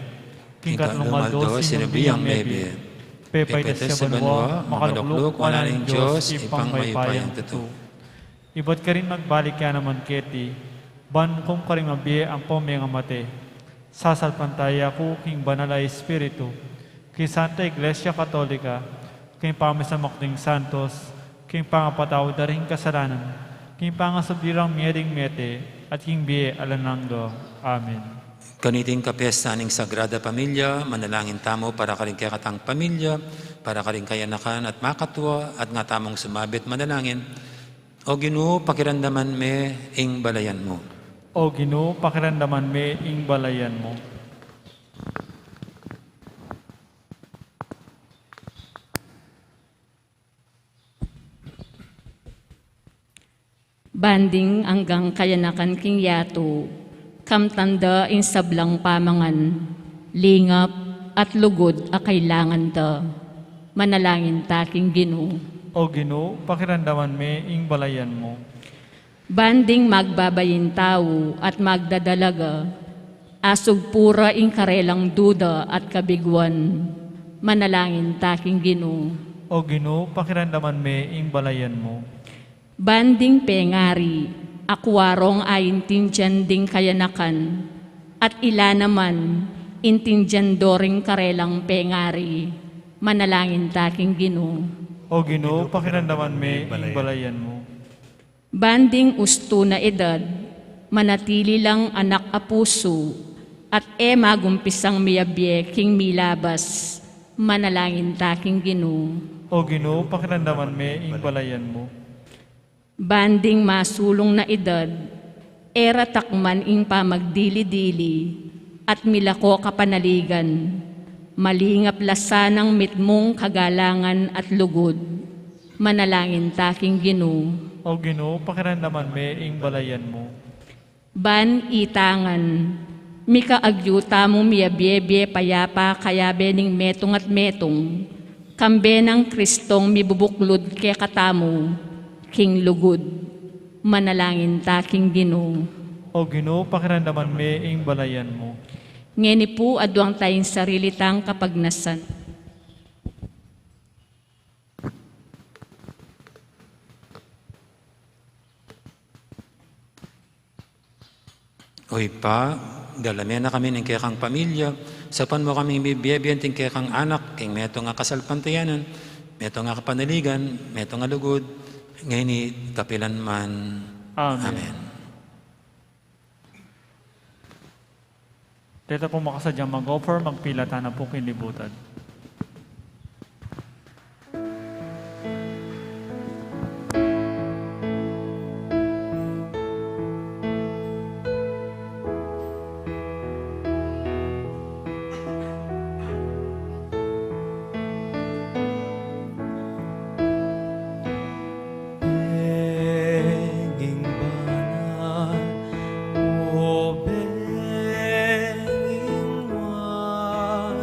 king katlung aldo sinubli yang mebie. Pepaitas ya banua, makalukluk wanan ning Dios Ibpang mayupayang tutu. Ibat karin magbalik ya naman keti, ban mukum karing mabie ampong mengamate. Sasalpantaya ku king Banal a Espiritu, king Santa Iglesia Katolika, king pamisamak ding santos, king pangapatawad da ring kasalanan, king pangasubli rang mie ding mete, at king bie alang angga. Amen. Kaniting kapesta ning Sagrada Familia, manalangin tamu para karing kekatang pamilya, para karing kayanakan at makatua, at nga tamung sumabit manalangin. O Ginu, pakiramdaman me ing balayan mu. O Ginu, pakiramdaman me ing balayan mu. Ban ding anggang kayanakan king yatu, kamtan da ing sablang pamangan, lingap, at lugud a kailangan da. Manalangin ta king Ginu. O Ginu, pakiramdaman me ing balayan mu. Ban ding magbabaying tau at magdadalaga, asugpu ra ing karelang duda at kabiguan. Manalangin ta king Ginu. O Ginu, pakiramdaman me ing balayan mu. Ban ding pengari, akua rong aintindian ding kayanakan, at ila naman, intindian do ring karelang pengari. Manalangin ta king Ginu. O Ginu, pakiramdaman me ing balayan mu. Ban ding ustu na edad, manatili lang anak a pusu, at e magumpisang miyabie king milabas. Manalangin ta king Ginu. O Ginu, pakiramdaman me ing balayan mu. Ban ding masulung na edad, e ra takman ing pamagdili-dili, at milako kapanaligan, malingap la sanang mitmung kagalangan at lugud. Manalangin ta king Ginu. O Ginu, pakiramdaman me ing balayan mu. Ban itangan, mikaagyu tamu miyabie-bie payapa kayabe ning metung at metung, kambe nang Kristong mibubuklud kekatamu, king lugud. Manalangin ta king Ginu. O Ginu, pakiramdaman me ing balayan mu. Ngeni pu, aduang taya ing sarili tang kapagnasan. O Ibpa, dala me na kami ning kekang pamilya, saupan mu kaming mibie-bie anting kekang anak, king metung a kasalpantayanan, metung a kapanaligan, metung a lugud, ngeni at kapilan man. Amen. Amen. Deta pung makasadyang mag-offer, magpilatan na pu king libutan. Penging banal, o penging wan,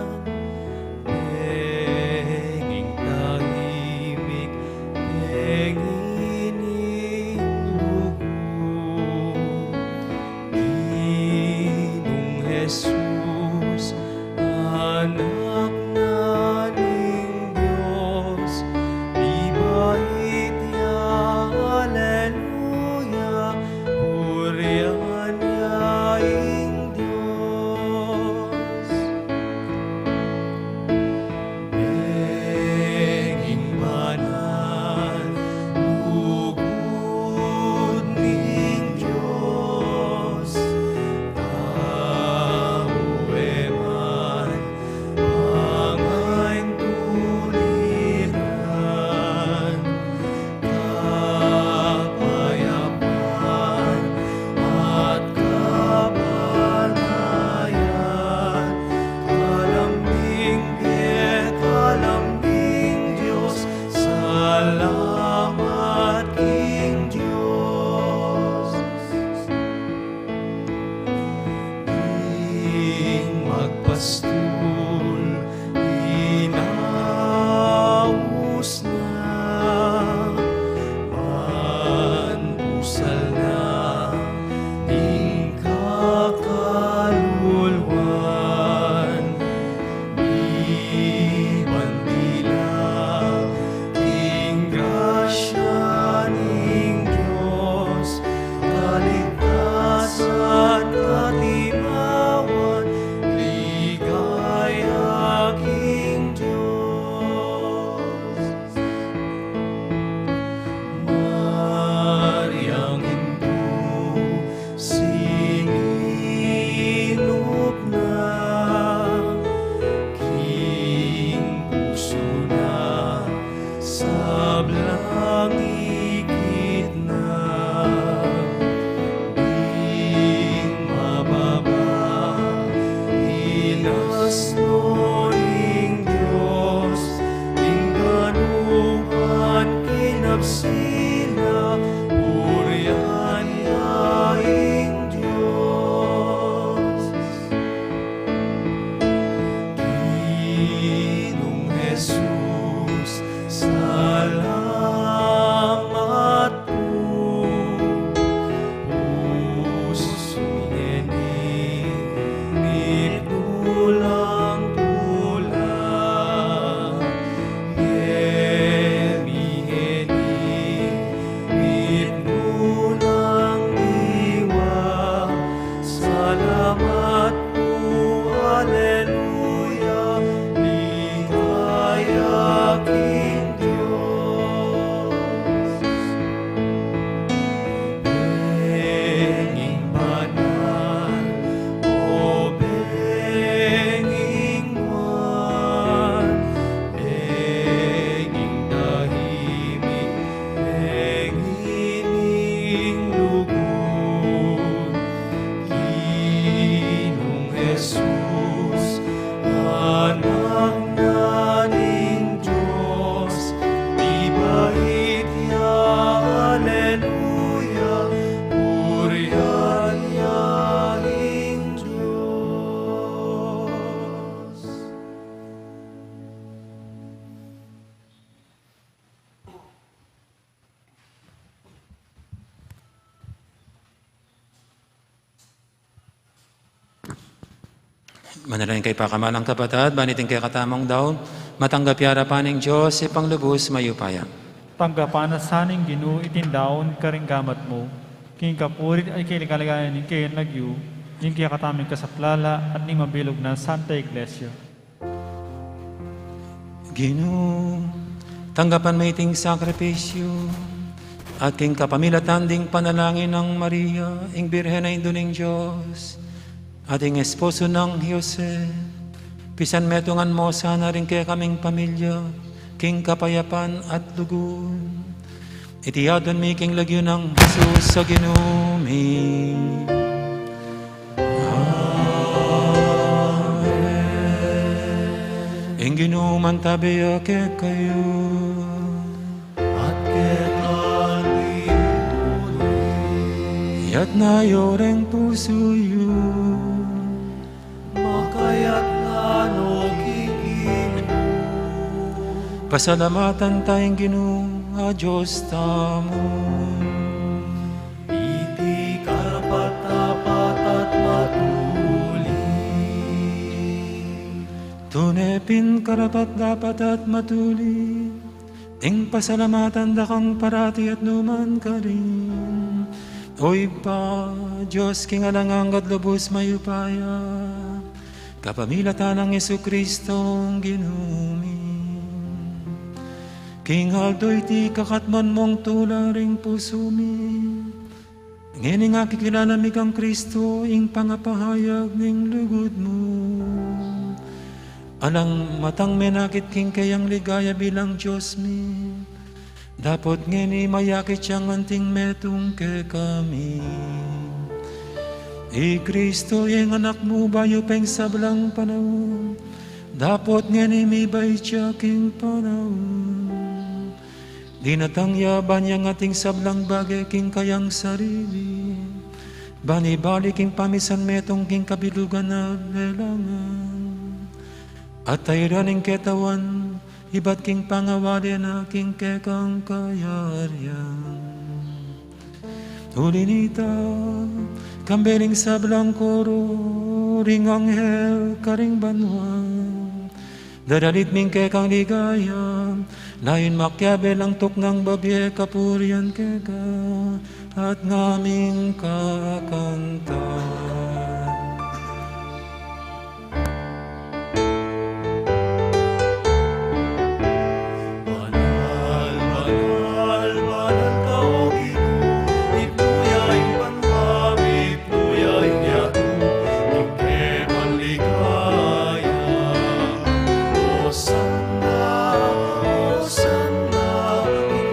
Langit na ding mababa, inas no ing Dios, ing danupan kinapsi na, purian ya ing Dios. Ginung Jesus, salamat pu. Pusu ngeni, mitmu lang pula. Ngeni, ngeni, mitmu lang diwa. Salamat pu, aleluya, ligaya king Dios. Benging banal, o benging nuan, benging tahimik, benging lugud. Ginung Jesus, Anak na ning Dios, ibait ya, aleluya, purian ya ing Dios. Manalangin kayu pakamalan kung kapatad, ban iting kekatamung daun matanggap ya arapan ning Dios, Ibpang lubus mayupaya. Tanggapan na sa ning Ginu iting daun karing gamat mu, king kapurian at king kaligayan ning kayang lagyu, ning kekatamung kasaplala at ning mabilug nang Santa Iglesia. Ginu, tanggapan mu iting sakripisyu, at king kapamilatan ding panalangin nang Maria, ing Birhen a Indu ning Dios, at ing esposo nang Jose, pisanmetungan mu sana ring kekaming pamilya king kapayapan at lugud. Iti adwan mi king lagyu nang Jesus a Ginu mi. Amen. Ing Ginu mantabe ya kekayu. At keka mu rin. Iyatas yu reng pusu yu. Makayatas no king Ginu. Pasalamatan taya ing Ginu a Dios tamu. Iti karapat-dapat at matulid. Tune pin karapat-dapat at matulid ing pasalamatan da kang parati at nu man karin, O Ibpa, Dios king alang angga at lubus mayupaya, kapamilatan nang Jesucristo a Ginu mi. King aldo iti ikakatmuan mung tula ring pusu mi, ngeni akikilala mi kang Cristo, ing pangapahayag ning lugud mu. Alang matang menakit king keyang ligaya bilang Dios mi, dapot ngeni mayakit yang anting metung kekami. I Cristo ing Anak mu, bayu peng sablang panaun, dapot ngeni mibait ya king panaun. Dinatang ya ban yang ating sablang bage king kayang sarili, ban ibalik ing pamisan metung king kabilugan a lelangan, at tairan ing ketawan ibat king pangawali na king kekang kayarian. Uli nita, kambe ning sablang koro ring anghel karing banua, dadalit mi ing kekang ligaya, layun makiabe lang tuknang babie kapurian keka, at ngaming kakanta. Banal, banal, banal ka, O Ginu, mitmu ya ing banua, mitmu ya ing yatu, ing kekang ligaya. Hosanna, Hosanna, ing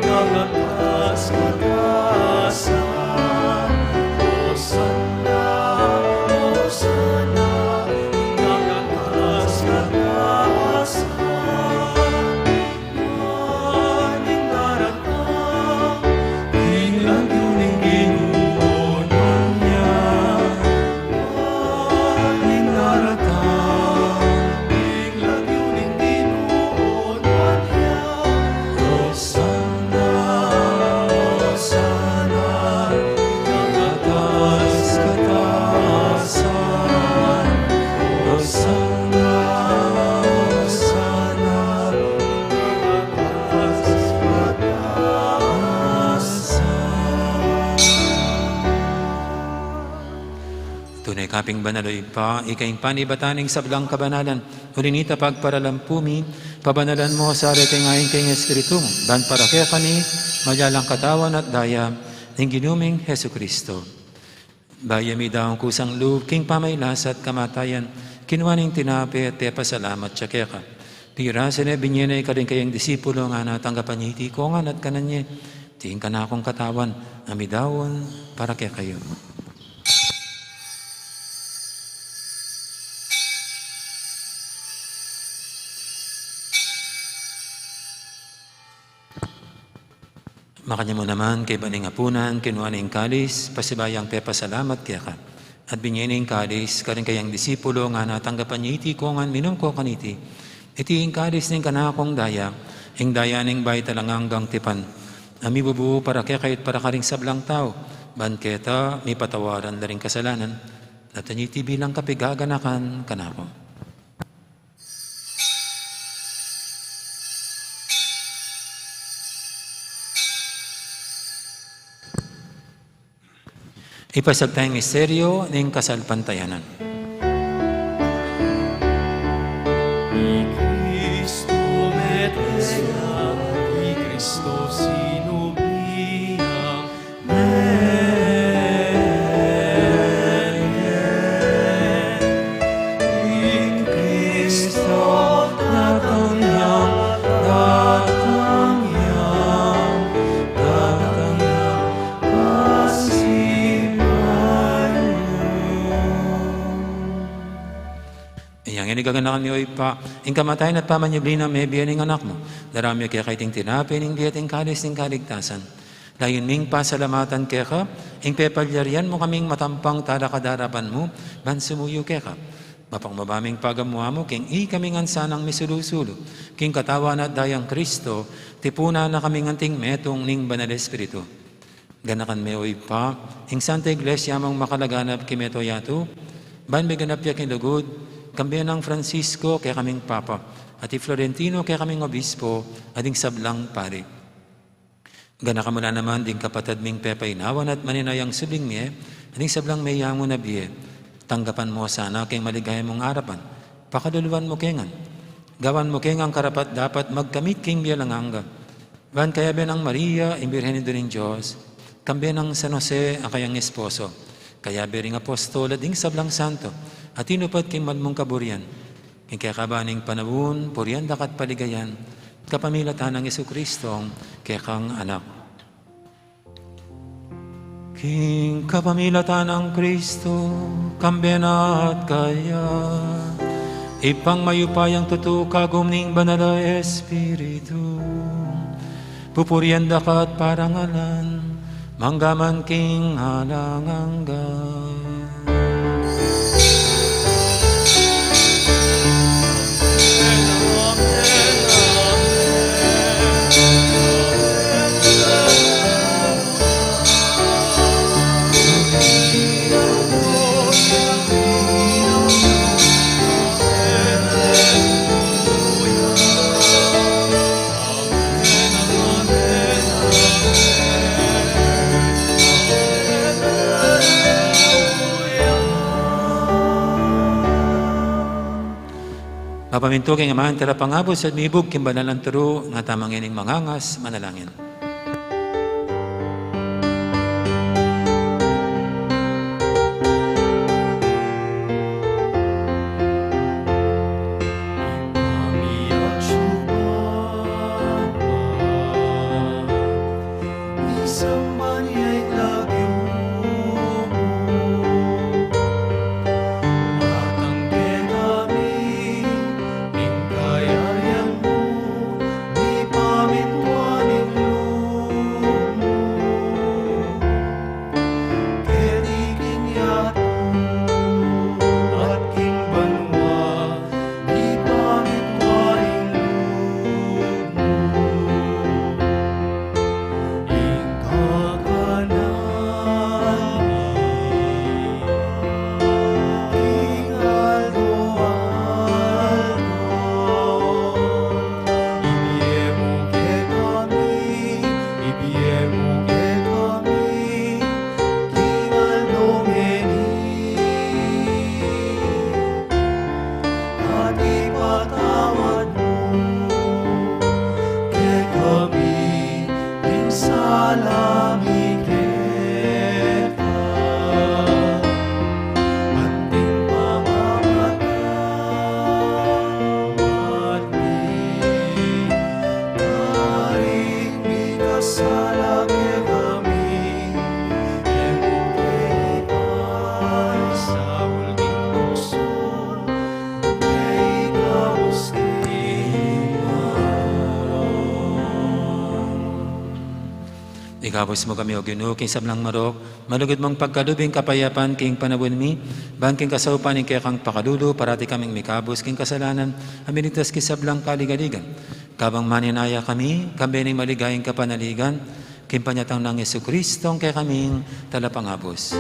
Tune ka pin banal, o Ibpa, ika ing panibatan ning sablang kabanalan. Uli na nita pagparalampu mi, pabanalan mu sa reta ing Espiritu mu, ban para kekami maging katawan at daya ning Ginu ming Jesucristo. Bayu ya midaun kusang lub king pamagkasakit at kamatayan, kinua ne ing tinape at pepasalamat ya keka. Pirasu ne, binye ne karing kayang disipulo, ngana, tanggapan ye iti kongan at kanan ye. Iti ing kanakung katawan a midaun para kekayu. Makanyan mu naman, kaybat ning apunan, kinua ne ing kalis, pasibayu yang pepasalamat keka, at binye ne ing kalis karing kayang disipulo, ngana, tanggapan ye iti kongan, minum ko kaniti. Iti ing kalis ning kanakung daya, ing daya ning bayu at alang anggang tipan, a mibubu para kekayu at para karing sablang tau, ban keta mipatawaran la ring kasalanan. Daptan ye iti bilang kapaganakan kanaku. Ipasiag taya ing misteryu ning kasalpantayanan. I Kristu mete ya, i Kristu sinubli ya, Yang ini gaganakan mi, o Ibpa, ing kamatayan at pamanyubli nang mebie ning Anak mu. Daraun mi keka iting tinape ning bie at ing kalis ning kaligtasan. Layun ming pasalamatan keka ing pepalyarian mu kaming matampang talakad king arapan mu, ban sumuyu keka. Mapakumbaba ming pagamu-amu king ikami ngan sanang misulu-sulu king katawan at dayang Kristu, tipunan na kaming anting metung ning Banal Espiritu. Ganakan me, o Ibpa, ing Santa Iglesia mung makalaganap king mabilug a yatu, ban miganap ya king lugud, kambe nang Francisco, kekaming Papa, at i Florentino, kekaming Obispo, at ding sablang pari. Ganakan mu la naman ding kapatad ming pepainawan at maninayang subling mie, at ding sablang meyangu na bie. Tanggapan mu sana king maligaya mung arapan. Pakaluluan mu ke ngan. Gawan mu ke ngan karapat-dapat magkamit king bie alang angga. Ban kayabe nang Maria, ing Birhen Indu ning Dios, kambe nang San Jose, a kayang esposo, kayabe ring apostol at ding sablang santo a tinupad king mal mung kaburian, king kekaba ning panaun, purian da ka at paligayan, kapamilatan nang Jesucristo, kekang Anak. King kapamilatan nang Kristu, kambe na at kaya, Ibpang mayupayang tutu, kagum ning Banal a Espiritu, pupurian da ka at parangalan, mangga man king alang angga. Mapamintu king Aman, Talapangabus at mibug king banal a turu, ngatamu ngening mangangas manalangin. Samban ya ing lagyu mu, datang kekami ing kayarian mu, mipamintuan ing lub mu keti king yatu at king banua. Ipamitua ing lub mu, ing kakanan mi king aldo-aldo. Ibie mu kekami, ibie mu kekami king aldo ngeni, at ipatawad mu kekami ing sala mi keka, anting pamamatawad mi karing mikasala kekami. E mu ke ipaisaul king tuksu, nune ikabus kami king marok. Ikabus mu kami, O Ginu, king sablang marok, malugud mung pagkalub ing kapayapan king panaun mi, ban king kasaupan ning kekang pakalulu, parati kaming mikabus king kasalanan, a miligtas king sablang kaligaligan. Kabang maninaya kami, kambe ning maligayang kapanaligan, king panyatang nang Jesucristo, ing kekaming Talapangabus.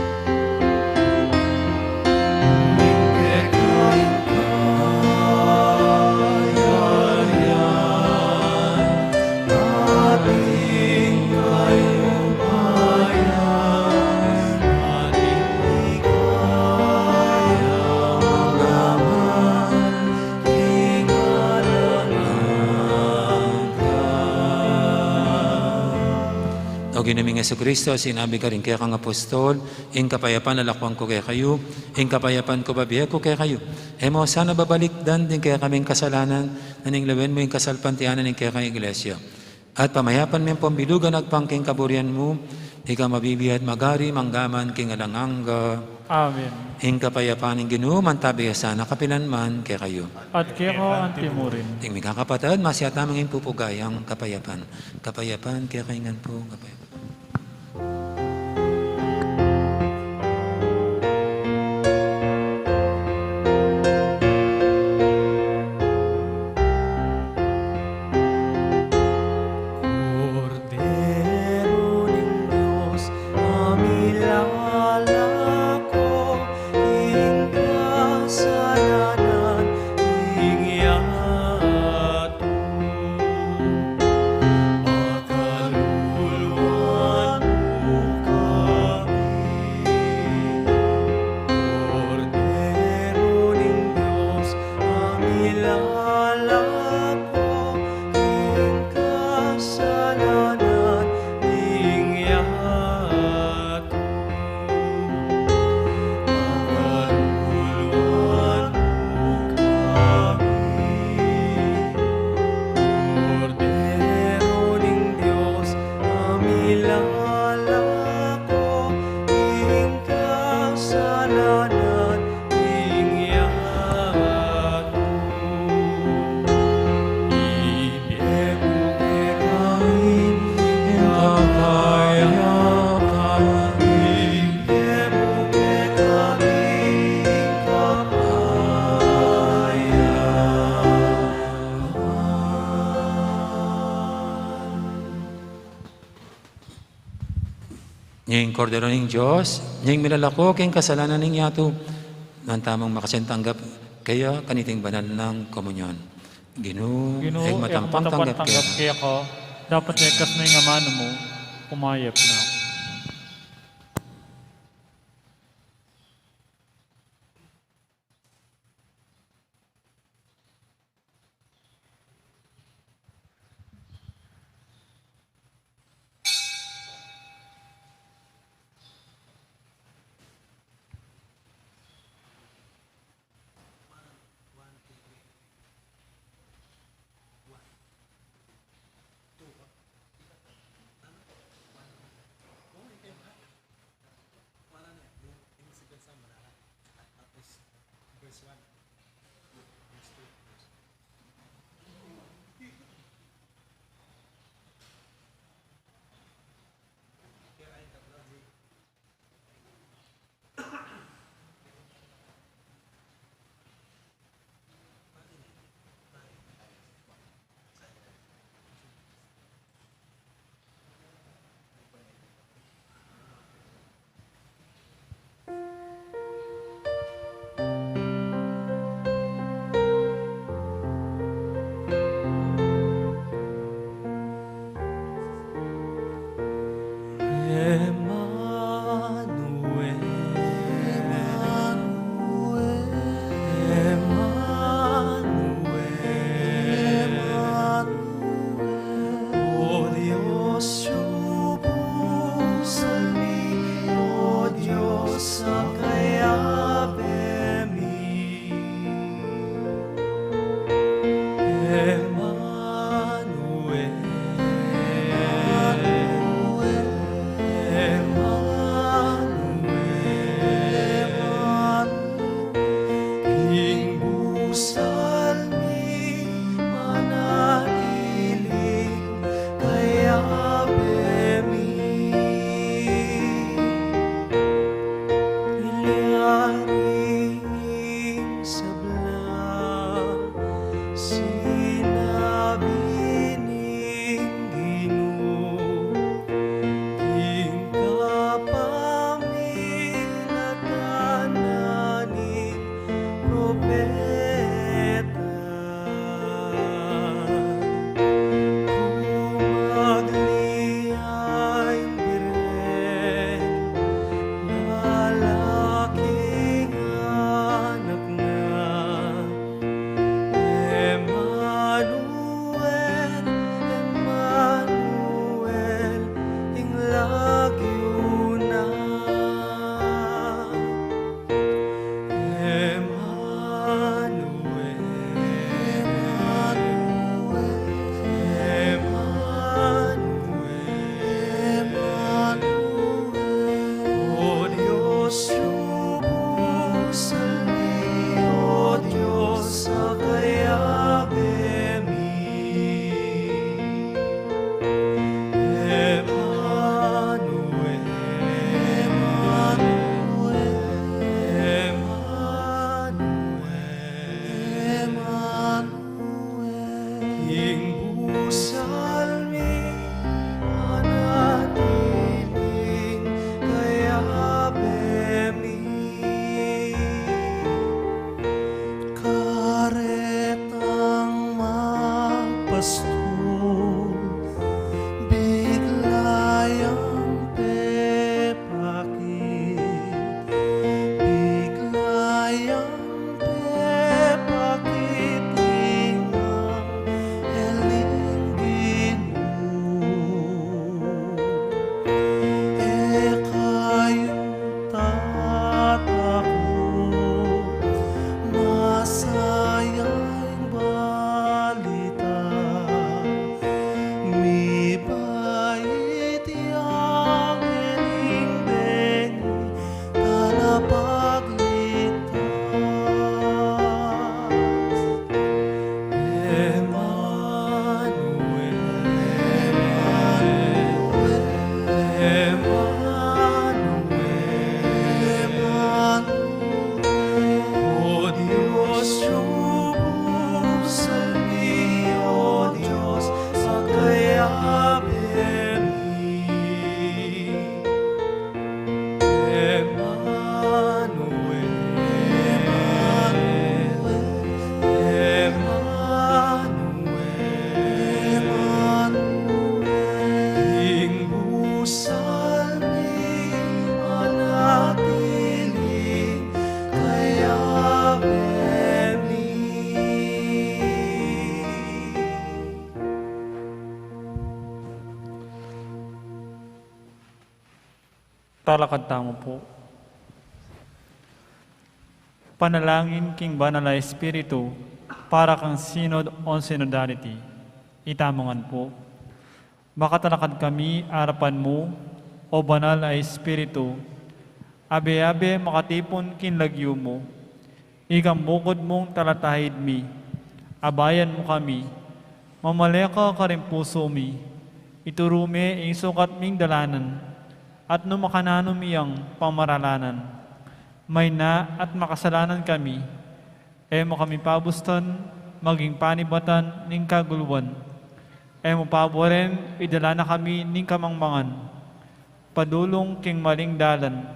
O Ginu ming Jesucristo, sinabi mu karing kekang apostol, ing kapayapan lalakwan ku kekayu, ing kapayapan ku bibie ku kekayu. E mu sana babalikdan ding kekaming kasalanan, nune lawen mu ing kasalpantayanan ning kekang Iglesia. At pamayapan me ampong bilugan agpang king kaburian mu, ika a mabibie at magari mangga man king alang angga. Amen. Ing kapayapan ning Ginu mantabi ya sana kapilan man kekayu. At keka anti murin. Ding mikakapatad, masi ya tamu ing pupugayan kapayapan. Kapayapan kekayu ngan pu, kapayapan. Kordero ning Dios, a milalako king kasalanan ning yatu, pakaluluan mu kami. Kordero ning Dios, a milalako king kasalanan ning yatu, pakaluluan mu kami. Kordero ning Dios, a milalako king kasalanan ning yatu. Ibie mu kekami ing kapayapan. Ibie mu kekami ing kapayapan. Ing Kordero ning Dios, ing milalako king kasalanan ning yatu, nuan tamung makasantanggap kaya kaniting banal nang komunyon. Ginu, Ginu, e ku matampang tanggap keka. Dapat lekas me ing amanu mu, kumayap na. Emmanuel, Emmanuel, Emmanuel. O Dios, lubus mi, O Dios, akayabe mi. Emmanuel, Emmanuel, ing busal mi manatiling kayabe mi. Ilyari ing sablang sinabi ning Ginu, ing kapamilatan na ning propeta. Kumagli ing Birhen, lalaking anak na. Emmanuel, Emmanuel, ing lagyu na. Emmanuel, Emmanuel, Emmanuel. O Dios, lubus mi, O Dios, akayabe mi. Emmanuel, Emmanuel, Emmanuel, ing busal mi manatiling kayabe mi. Karetang magpastul, bigla yang pepakit, bigla yang pepakit ing anghel ning Ginu. E kayu tataku, masaya ing balita, mibait yang ning Ginu, talapagligtas. Emmanuel, Emmanuel, Emmanuel. O Dios, lubus mi, O Dios, akayabe mi. Emmanuel, Emmanuel, Emmanuel. Ing busal mi manatiling kayabe mi. Talakad tamu pu. Panalangin king Banal a Espiritu para kang Synod on Synodality. Itamu ngan pu. Makatalakad kami arapan mu, O Banal a Espiritu, abe-abe makatipun king lagyu mu. Ikang bukud mung talatahid mi, abayan mu kami, mamale ka karing pusu mi, ituru me ing sukat ming dalanan, at nu makananu mi yang pamaralanan, mayna at makasalanan kami, e mu kami pabustan maging panibatan ning kaguluan, e mu paburen idala na kami ning kamangmangan, padulung king maling dalan,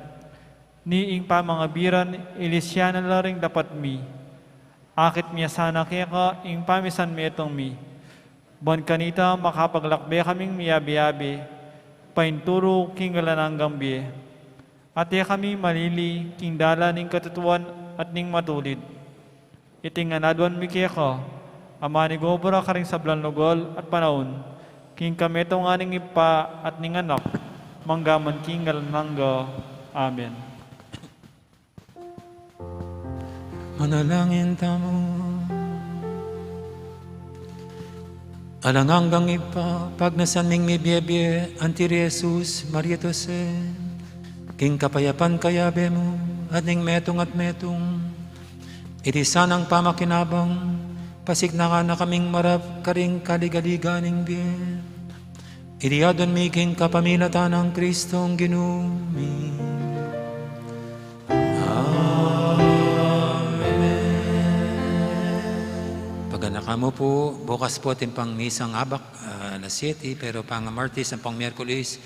ni ing pamangabiran ilisyan na la ring dapat mi. Akit mi ya sana keka ing pamisan metung mi, ban kanita makapaglakbe kaming miyabe-abe, painturu king alang anggang bie. At e kami malili king dalan ning katutuan at ning matulid. Iti ngan aduan mi keka, a manigobra karing sablang lugal at panaun, king kametungan ning Ibpa at ning Anak, manggaman king alang angga. Amen. Manalangin tamu. Alang anggang Ibpa, pagnasan ming mibie-bie anti Jesus, Maria at Jose, king kapayapan kayabe mu, at ning metung at metung, iti sanang pamakinabang, pasignakan na kaming marap karing kaligaligan ning bie. Iti aduan mi king kapamilatan nang Kristong Ginu mi. Amen. Paganaka mu pu, bukas pu atin pang misang abak, ah, alas siyete, pero pang Martes ampong Miyerkules,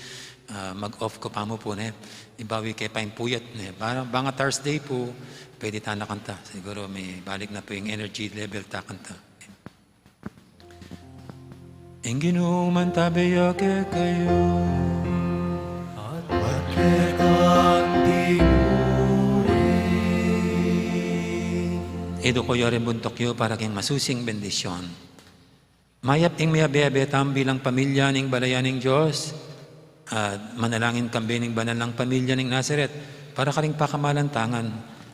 ah, mag-off ku pa mu pu, ne? Ibawi ke pa ing puyat, ne? Ba-, banga Thursday pu, pwede ta na kanta. Siguru mibalik na pu ing energy level ta kanta. Ing Ginu mantabe ya kekayu. At keka mu rin. Iduku yu ring buntuk yu para king masusing bendisyon. Mayap ing miyabe-abe tamu bilang pamilya ning balayan ning Dios. At manalangin kambe ning banal nang pamilya ning Nazaret para karing pakamalantangan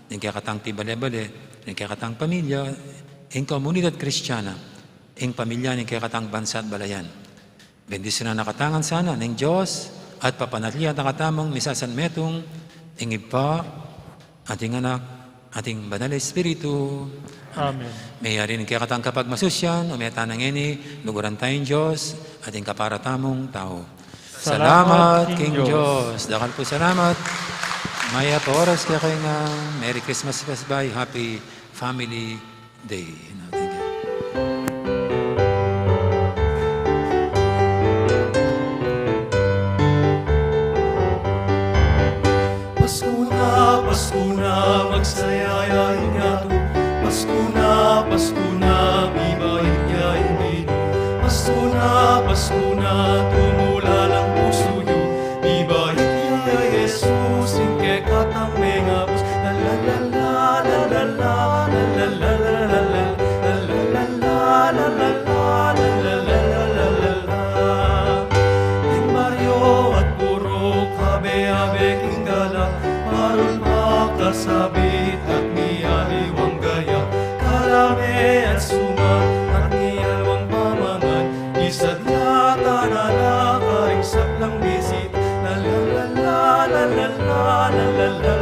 ning kekatang tibale-bale, ning kekatang pamilya, ing komunidad Kristiana, ing pamilya ning kekatang bansa at balayan. Bendisyunan na katamu ngan sana ning Dios at papanatilian na katamung misasanmetung, ing Ibpa, at ing Anak, at ing Banal a Espiritu. Amen. Amen. Meyari ning kekatang kapagmasusyan, ume tana ngeni, luguran taya ing Dios, at ing kapara tamung tau. Salamat king Dios. Dakal pung salamat. Mayap a oras kekayu ngan. Merry Christmas, Pasbay. Happy Family Day. Pasku na, Pasku na, magsaya ya ing yatu. Pasku na, Pasku na, mibait ya ing Ginu. Pasku na, Pasku na, tumula lang pusu yu. Mibait ya i Jesus, ing kekatang mengabus. La la la la. Ing baryo at purok, abe-abe king galak, marul makasabit at mialiwang gaya, kalame at suman at mialiwang pamangan, isadyat na la karing sablang bisita. La la la la.